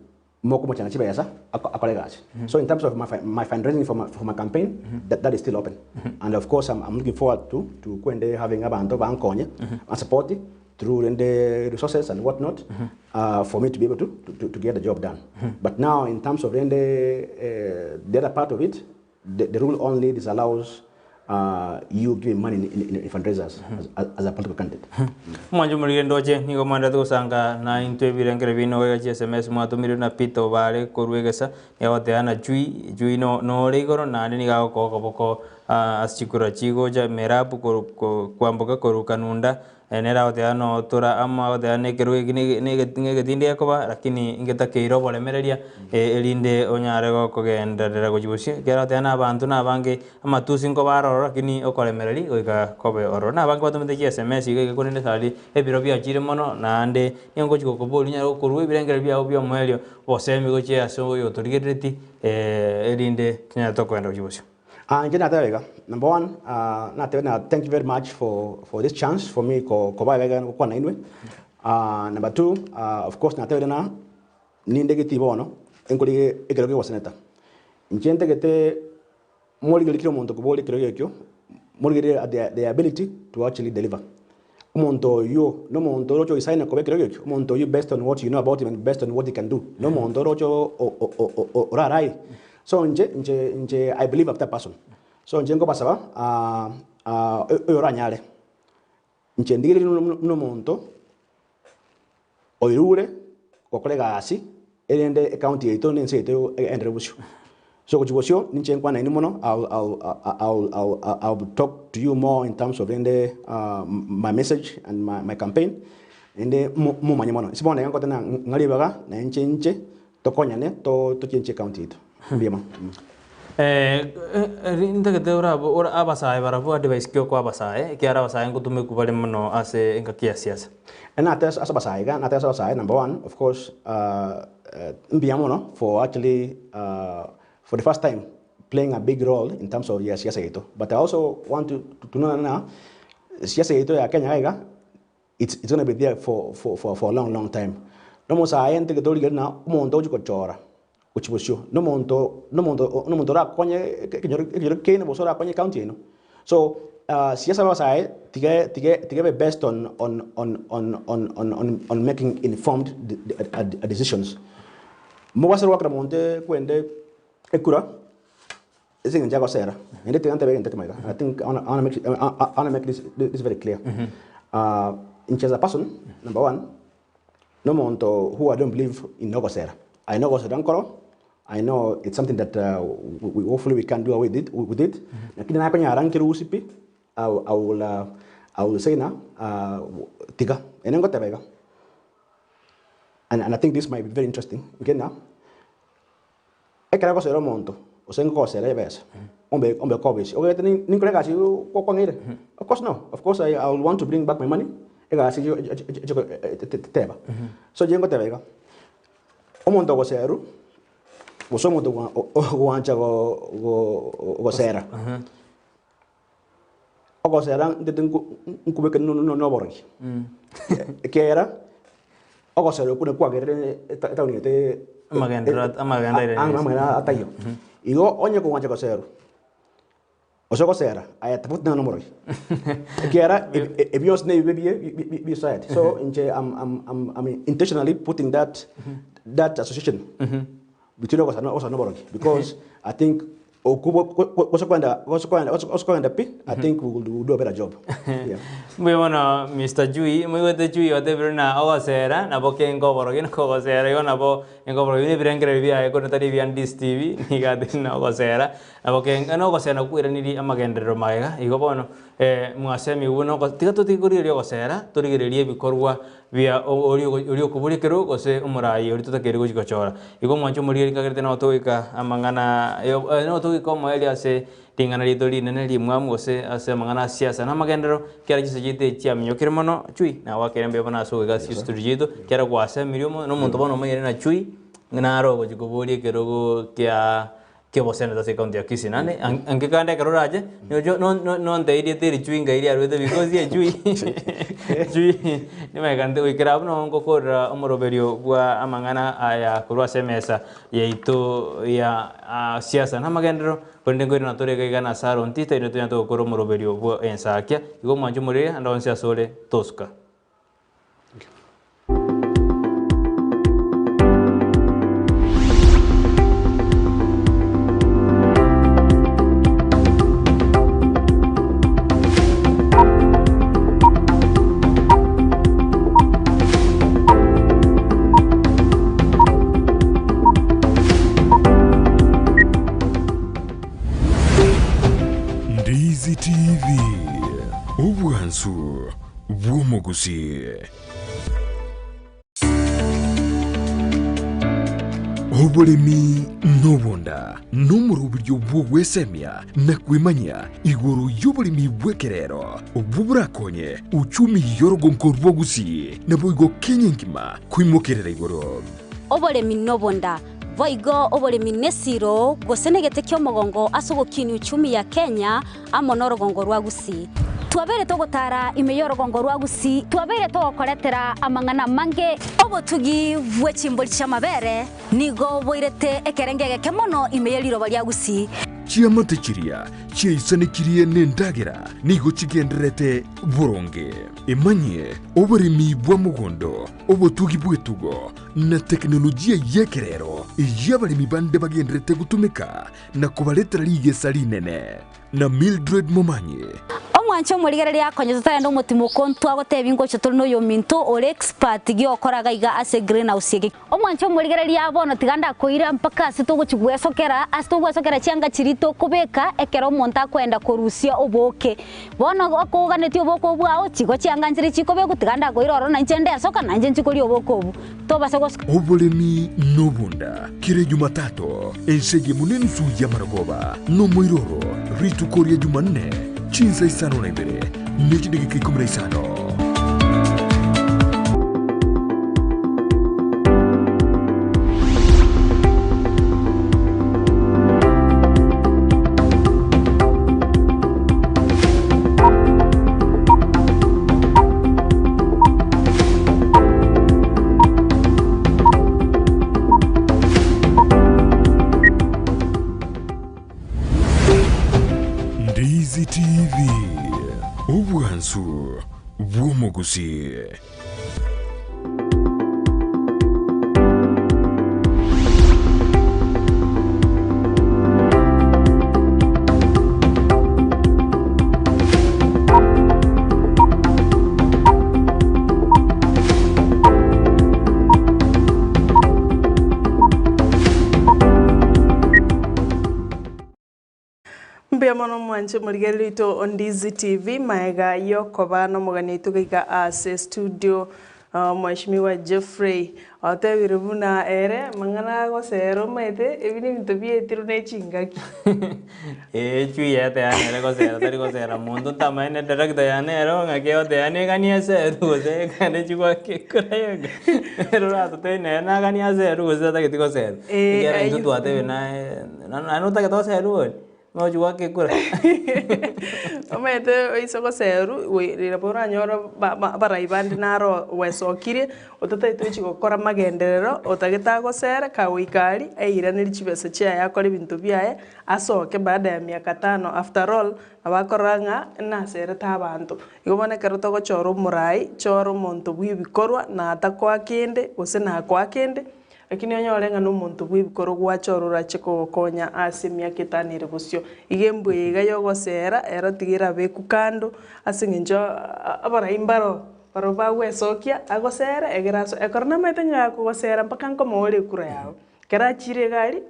moko mochanga chibesa akore egasi. So in terms of my, my fundraising for my, for my campaign, that, that is still open. And of course I'm, I'm looking forward to, to kwende having abanto bankonye and support through rende resources and whatnot for me to be able to, to, to get the job done. But now in terms of rende, the other part of it, the, the rule only disallows you giving money in, in, in fundraisers as, as a political candidate. Omwancho omorige ndoche nigo mwanderete gosanga na intwe ebirengere bino goika chi SMS mwatomirwe na Peter Obare korwa egesa nigo agoteba na chui chui no nore igoro naende nigo agokoa okoboko ase chikura chigocha Merabu koru ko kwamboka korwa Kanunda nere agoteba notora amo agoteba na ekerogo eki na egetindi gekoba lakini ngetakeire oboremereria erinde onyare gokogenderera gochia bosio ekero agoteba na abanto na abange amatusi nkoba aroro lakini okoremereria goika kobe ororo. Na abange batomete chi SMS iga iga korende sari ebiro biachire mono naende nigo ngochi gokoboria onyare gokorwa ebirengererio biago bia omoerio obosemi gochia ase oyotorigerereti erinde tonyare tokogenda gochia bosio. Ah, inche nateba iga, number one, ah, natebe na thank you very much for, for this chance for me ko, koba iga iga gokwana inwe. Ah, number two, ah, of course natebire ng'a ninde getii bono, enkorigia ekero kia oboseneta. Inche ntagete morigererie kera omonto koboria ekerogo ekio, morigererie at their, their ability to actually deliver. Omonto oyio na omonto oroche oisaine koba ekerogo ekio, omonto oyio based on what you know about him and based on what he can do, na omonto oroche o- o- o- o- orarae. So inche, inche, inche I believe of that person. So inche nkobasaba oyo oranyare, inche ndigererie buna buna omonto oirure gokora egasi erinde ecounty yaito na ense yaito egenderere bosio. So gochia bosio ninche nkwane nainwe mono, I'll, I'll, I'll, I'll, I'll talk to you more in terms of rende my message and my, my campaign, rende momanye mono. Ase bono iga ngoteba ng'a ribaga na inche inche Tokonyane tochenchie county yaito. Mbuya mono. Ntagete orabo ora abasae barabwo advice ki okoa abasae ekiagera abasae ngotumekwa bare mono ase engaki ya siasa. Nate ase abasae iga, nate ase abasae number one of course mbuya mono for actually for the first time playing a big role in terms of ya siasa yaito. But I also want to to know ng'a siasa yaito ya Kenya iga iga It's it's gonna be there for for for for a long long time. Nomosae ntagete origereria ng'a omonto ogochia gochora gochia bosio, na omonto na omonto na omonto orakonye ekenyoro ekenyoro kiaino gose orakonye ecounty yaino. So. Siasa abasae tiga tiga tiga ebe based on on on on on on on on making informed decisions. Mobasa goakera monto kwende ekura ase eng'encho agosera, naende tiga ntebe egento ekemo iga, I think I wanna I wanna make I wanna make this this very clear. Inche as a person, number one, na omonto who I don't believe in ogosera. I know ogosera nkoro, I know it's something that we hopefully we can do away with it, with it. Lakini nakonyara nkerusia pi, I will, I will, I will say ng'a tiga. Ere ngoteba iga, and, and I think this might be very interesting, nke ng'a, ekero agosera omonto, gose nkogosera ebesa, ombe ombe kobisi, ogete ni ninkore egasi kwang'eire? Of course no, of course I, I will want to bring back my money, egasi echi echi echi teba. So inche ngoteba iga, omonto ogoserwa, gose omonto ogwancha gosera, ogosera ntete nkobeke noborogi, ekiagera ogosera okwo nakwo kwagerire etaoni yaito amang'ana ataiyo. Igo onye kogwancha goserwa, gose gosera aye tofauti nonye na omorogi, ekiagera ebi bionsi na ebibe bie bie society. So inche am intentionally putting that that association between ogosera na oborogi because I think okwo gose kogenda gose kogenda gose kogenda pi I think we will do a better job. Yeah. Mbuya mono Mister Chui, moigwete Chui otebire ng'a ogosera nabo kenga oborogi na kogosera igo nabo enga oborogi buna ebirengererio biaye korende tari ebia Ndisi TV nigo atebire ng'a ogosera nabo kenga na ogosera nakwo kwairaniri amagenderero magega igo bono mwasemigwe buna ogo tiga totige korigereria ogosera torigererie ebikorwa bia oria oria okoboria ekerogo gose omoraai oria totakeire gochia gochora. Igo omwancho omorigereria nkagerete nabo togoika amang'ana nabo togoika omoerio ase ring'ana riaito rinene rimwamu gose ase amang'ana a siasa na amagenderero, ekiagera chinsa chiaito echi chiaminyokire mono chui, nagoakera mbuya mono ase ogoika ase chistudio chiaito, ekiagera gwasemirie omo na omonto bono omanyire ng'a chui, naro ogochia koboria ekerogo kia ki'oboseneta ase ekaunti ya Kisii. Naende anke kande ekero orache, nocho nontebie rieta eri chui ngai riarwete because echui chui nimaekanete goikera abwo nabo ngokorera omoroberio bwa amang'ana aya korwa ase emesa yaito ya siasa na amagenderero, korende nkoirana tore iga iga nase aro nti taino tonyare togokora omoroberio bwa ensakia. Igo omwanche omorere ande onsi asore tosuka. Ndizi TV, obwansu bw'omogusii. Oboremi nobonda nomoroberio bw'ogwesemia na kwemanyia igoro y'oboremi bw'ekerero obwo borakonye uchumi y'orogonko rwa Gusii naboigo Kenya engima koimokerera igoro. Oboremi nobonda, boigo oboremi nesiro gose negete ki'omogongo ase ogokinia uchumi ya Kenya amo norogongo rwa Gusii. Twabeire togotara ime y'orogongo rwa Gusii, twabeire togokoretera amang'ana amange. Obotugi bwe chimbori chi'amabere nigo boirete ekerengo egeke mono ime ye riroba ria Gusii. Chiamate chiria chiaisanekirie nendagera nigo chigendererete boronge. Emanyie oboremi bwa mogondo, obotugi bw'etugo, na tekinolojia y'ekerero eyio abaremi bande bagendererete gotumeka na kobaretera rigesa rinene. Na Mildred Momanyi. Omwanche omorigereria akonye totarenda omotimoko ntwagotebia ngocha tore noyominto ore expert giokora gaiga ase greenhouse eke. Omwanche omorigereria bono tiga ndakoira mpaka ase togochi gwesokera ase togwesokera chianga chiria tokobeka ekero omonto akoenda korusia obooke. Bono okoganetie obooke obwo ao chigo chianga nchire chikobekwa tiga ndakoira ororo nainche ndesoka nainche nchi koria obooke obwo. Tobase gosoka. Oboremi nobonda, kera Ejumatatu, ense eyemo nenusu y'amarogoba, nomoiroro, rituko ria Jumanne, chinsa isano na ibere, ne chidageka ikomi na isano. Ndizi TV. bw'omogusii. Mbuya mono mwanche omorigereria oito o Ndizi TV maega yokoba nomogani oito goika ase studio Mheshimiwa Geoffrey otebire buna ere mang'ana agosera omanyete ebi nebinto bietirwe ne chingaki. Ee chui yete yane ere gosera tari gosera monto ntamaene director yane ero ng'aki egoteba neganie aserwe gose ekende chigwake ekura yonka ere oratotebie nere naganie aserwe gose tatageti goserwa. Eh, Ekiagera intwe aywo. twatebire naye naende otagete goserwa ore? Nochi goaka ekura. Omanyete oise goserwa goi nabo oranyore ba- ba- abarai bande naro gwesokirie, otatagete gochi gokora magenderero, otagete agosere, kagoika aria, airanerie chibesa chiaye akore ebinto biaye, asoke baada ya miaka tano after all, nabo akorora ng'a naserete abanto. Igo bono ekero togochora omorai, chora omonto bwa ebikorwa, natakoa kende, gose nakoa kende, Lakini onyore ng'a nomonto bw'ebikoro gwachora orache kogokonya ase emiaka etano ere bosio. Iga embwa eye iga y'ogoseera, ero tiga erabekwe kando, ase eng'encho abarai mbaro barobwo bagwesokia agosere egere aso ekero namaete ng'a akogosera mpaka nkomoore ekura yago. Ekero achire iga aria,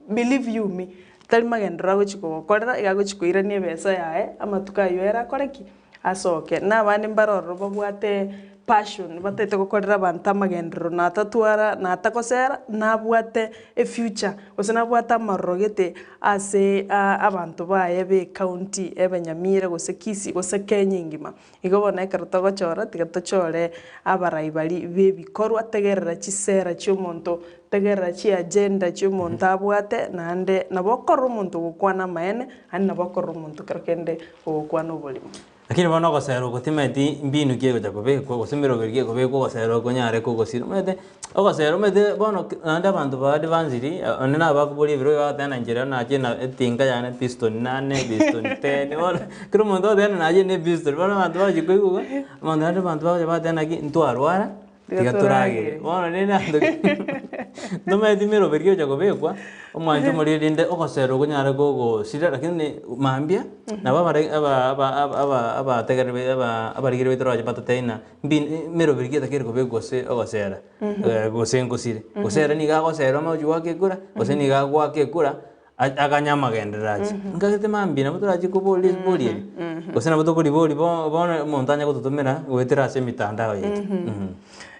believe you me, tari magenderero agochi kogokorera, iga agochi koirania ebesa yaye, amatuko aywo ere akore ki? Asoke. Na abande mbare ororo babwate passion, batagete gokorera abanto amagenderero, natatwara, natagosera, nabwate efuture, gose nabwate amaroro gete ase abanto baye ba ecounty ebe Nyamira gose Kisii gose Kenya engima. Igo bono ekero togochora, tiga tochore abarai baria ba ebikorwa, tegerera chisera chia omonto, tegerera chiagenda chia omonto abwate, naende nabo okorora omonto ogokwana amaene, naende nabo okorora omonto kero kende Ogokwana oborimo. Lakini bono ogosera oko timaeti mbinu ki egocha kobekwa gose meroberi ki ekobekwa ogosera oko onyare kogosira omanyete ogosera omanyete bono ki naende abanto ba advanced onde nabakoboria ebirogo bagoteba na inche rero nachire na etinga yane piston nane piston ten bono kera omonto ogoteba ng'a nachire na episton bono abanto bagochia koigwa iga abanto naende abanto bagocha bagoteba naki ntwarwara Tiga tiga toragere. toragere. Bono rende abanto ntomaeti emeroberi egocha kobekwa, omwancho omoria rende ogosera okonyare kogosira lakini mambia, nabo abare aba aba aba aba abategereri bai aba abarigeri baito roche batotebi ng'a mbi emeroberi ki etakeire kobekwa gose ogosera gose nkosire. Gose ere nigo agosera omanye gochia goaka ekura, gose nigo agoaka ekura, aganye amagenderero ache. Nkagete mambia nabo torache koboria ribori eri, gose nabo tokoriboria bo bono omonto anye gototomera goetera ase emitandao yaito.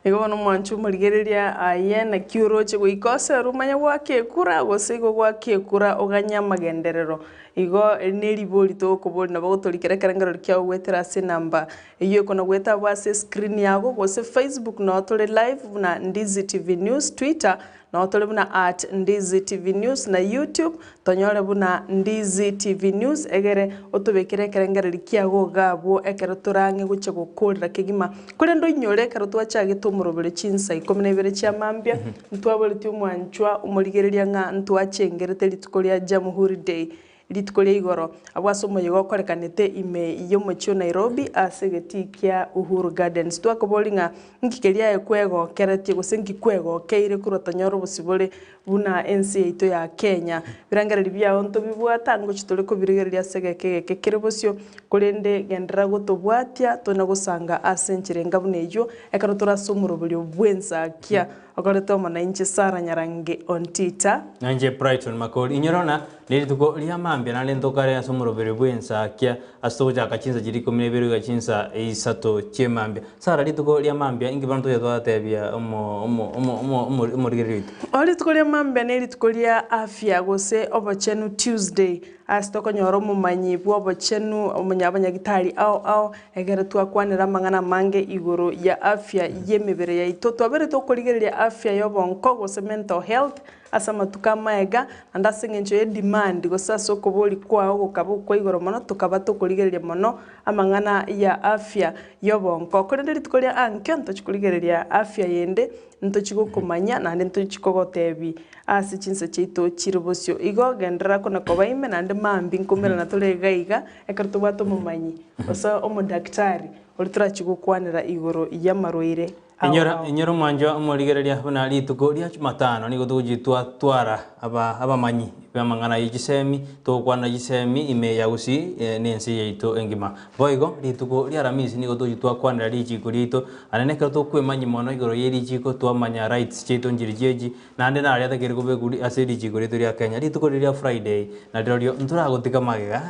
Igo bono omwanche omorigereria aye naki oroche goika osere omanye goaka ekura gose igo goaka ekura oganye amagenderero. Igo eri neribori togokoboria nabo ogotorikera ekerengerero kiago goetera ase enamba eywo ekona goeta abwo ase escreen yago gose Facebook noo tore live buna Ndizi TV News, Twitter Nao tore buna at Ndizi TV News na YouTube tonyore buna Ndizi TV News egere otobekere ekerengererio kiago iga abwo ekero tore ang'e gochia gokorera kegima. Korende oinyore ekero twachagete omorobere chinsa ikomi na ibere chia mambia, ntwaboretie omwanchwa omorigereria ng'a ntwachengerete rituko ria Jamhuri Day Rituko ria igoro, abwo ase omoyega okorekanete ime y'omochie o Nairobi ase egetii kia Uhuru Gardens. Twakoboria ng'a nki keria aye kwegokeretie gose nki kwegokeire korwa tonyore obosibore buna ense yaito ya Kenya. Birengererio biao ntobibwate angochi tore kobirigereria ase egeka egeke kere bosio, korende genderera gotobwatia tona gosanga ase enchera enga buna eyio ekero tore ase omoroberio bw'ensakia. Okorete omonainche Sarah Nyarange Ontita. Nainche Brighton Makori. Inyora ng'a nerituko ria mambia naende ntokare ase omoroberio bw'ensakia ase togochaka chinsa chiria ikomi na ibere goika chinsa isato chi'emambia. Sarah rituko ria mambia inki bono tocha twatebia omo omo omo omo omo omorigereria oito? O Rituko ria mambia nerituko ria afya gose obochenu Tuesday ase tokonyora omomanyi bw'obochenu omonya abanyagitari ao ao Ekero twakwanire amang'ana amange igoro ya afya y'emebere yaito, twabeire tokorigereria afya y'obonko gose mental health ase amatuko amaega, naende ase eng'encho ye demand gose ase okoboria kwao gokaba okwa igoro mono, tokaba tokorigereria mono amang'ana ya afya y'obonko. Korende rituko ria ankio ntochi korigereria afya yende, ntochi gokomanya naende ntochi kogotebi ase chinsa chiaito chire bosio. Igo genderera kona koba ime naende mambia nkomerana tore iga iga ekero tobwate omomanyi. Gose omodaktari Oria torachie gokwanera igoro y'amarwaire ao Inyora ao. inyora omwanchwa omorigereria buna rituko ria Jumatano nigo togochia twatwara aba abamanyi b'amang'ana ye chisemi, togokwana chisemi ime ya Gusii na ense yaito engima. Boigo rituko ria Aramisi nigo togochia twakwanera richiko riaito, naende ekero tokwemanyia mono igoro ye richiko twamanya rights chiaito nchiri chiechi, naende naria atakeire kobekwa ase richiko riaito ria Kenya. Rituko riria ria Friday narirorio ntoragotiga magega.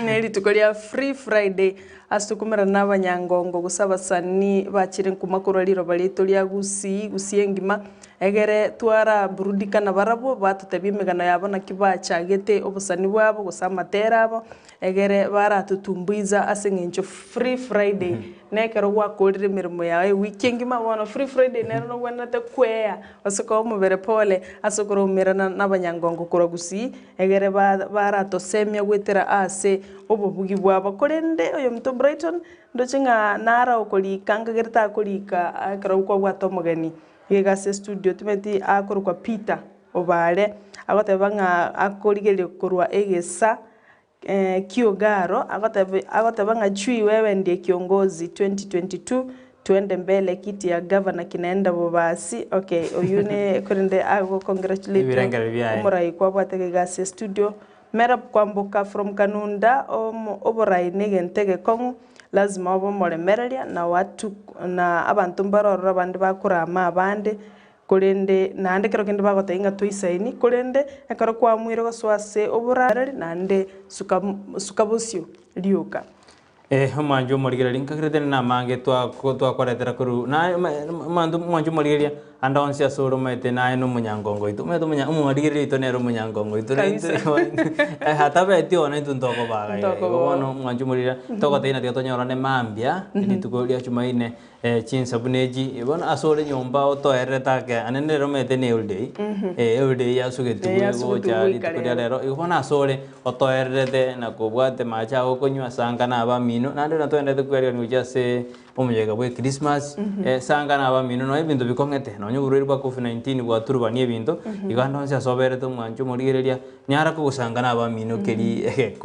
Ne rituko ria Free Friday Ase tokomerana na abanyangongo gose abasani bachire nkuma korwa riroba riaito ria Gusii, Gusii engima, egere twaraburudika nabarabwo, batotebia emegano yabo naki bachagete obosani bwabo gose amatera abo, egere baratotumbuiza ase eng'encho Free Friday nekero gwakorire emeremo yao ewiki engima, bono Free Friday nero nobwenerete kwea gose koa omobere pole ase okoraumerana na abanyangongo korwa Gusii, egere baratosemia goetera ase obobugi bwabo. Korende oyominto Brighton, ndoche ng'a naro okorika, nkagere takorika ekero kwabwate omogeni iga ase estudio, timanyeti akorokwa Peter Obare, agoteba ng'a akorigereria korwa egesa ki'Ogaro, agoteba agoteba ng'a chui wewe ndiye kiongozi 2022 twende mbele kiti ya gavana kinaenda bobasi, okay oyio ne korende ago congratulate Ebirengererio biaye. omorai kwabwate iga ase estudio. Merab kwamboka from Kanunda oborai negento egekong'u, lazima obe omoremereria na watu na abanto mbare ororo abande bakorama abande, korende naende ekero kende bagotebia ng'a toisaini, korende ekero kwamuire gosoa ase oborai naende suka suka bosio rioka. Eh, omwancho omorigereria, nkagerete namange twakwaretera korwa naye omonto omwancho omorigereria ande onsi ase ore omanyete naye na omonyangongo oito, omanyete omonya omorigereria oito nere omonyangongo oito Kabisa. atabeti oo naintwe ntokobaga iga. Igo Ntokoba. bono omwancho omorigereria, togotebia ng'a tiga tonyorane mambia, rituko ria jumaine chinsa buna echi, bono ase ore nyomba otoererete ake, ande nere omanyete ne holiday, holiday yasugetiwe Eh, yasugetiwe gocha goika rituko ria rero. rero, igo bono ase ore Otoererete na kobwate amache agokonywa sanga na abamino, naende buna toenderete kwearigania gochia ase omoyega bwe Christmas, sanga na abamino nonya ebinto bikong'ete, nonya oborwaire bwa covid 19 bwaturubania ebinto, igo ande onsi ase oberete omwancho omorigereria, nyara kogosanga na abamino keria egeko.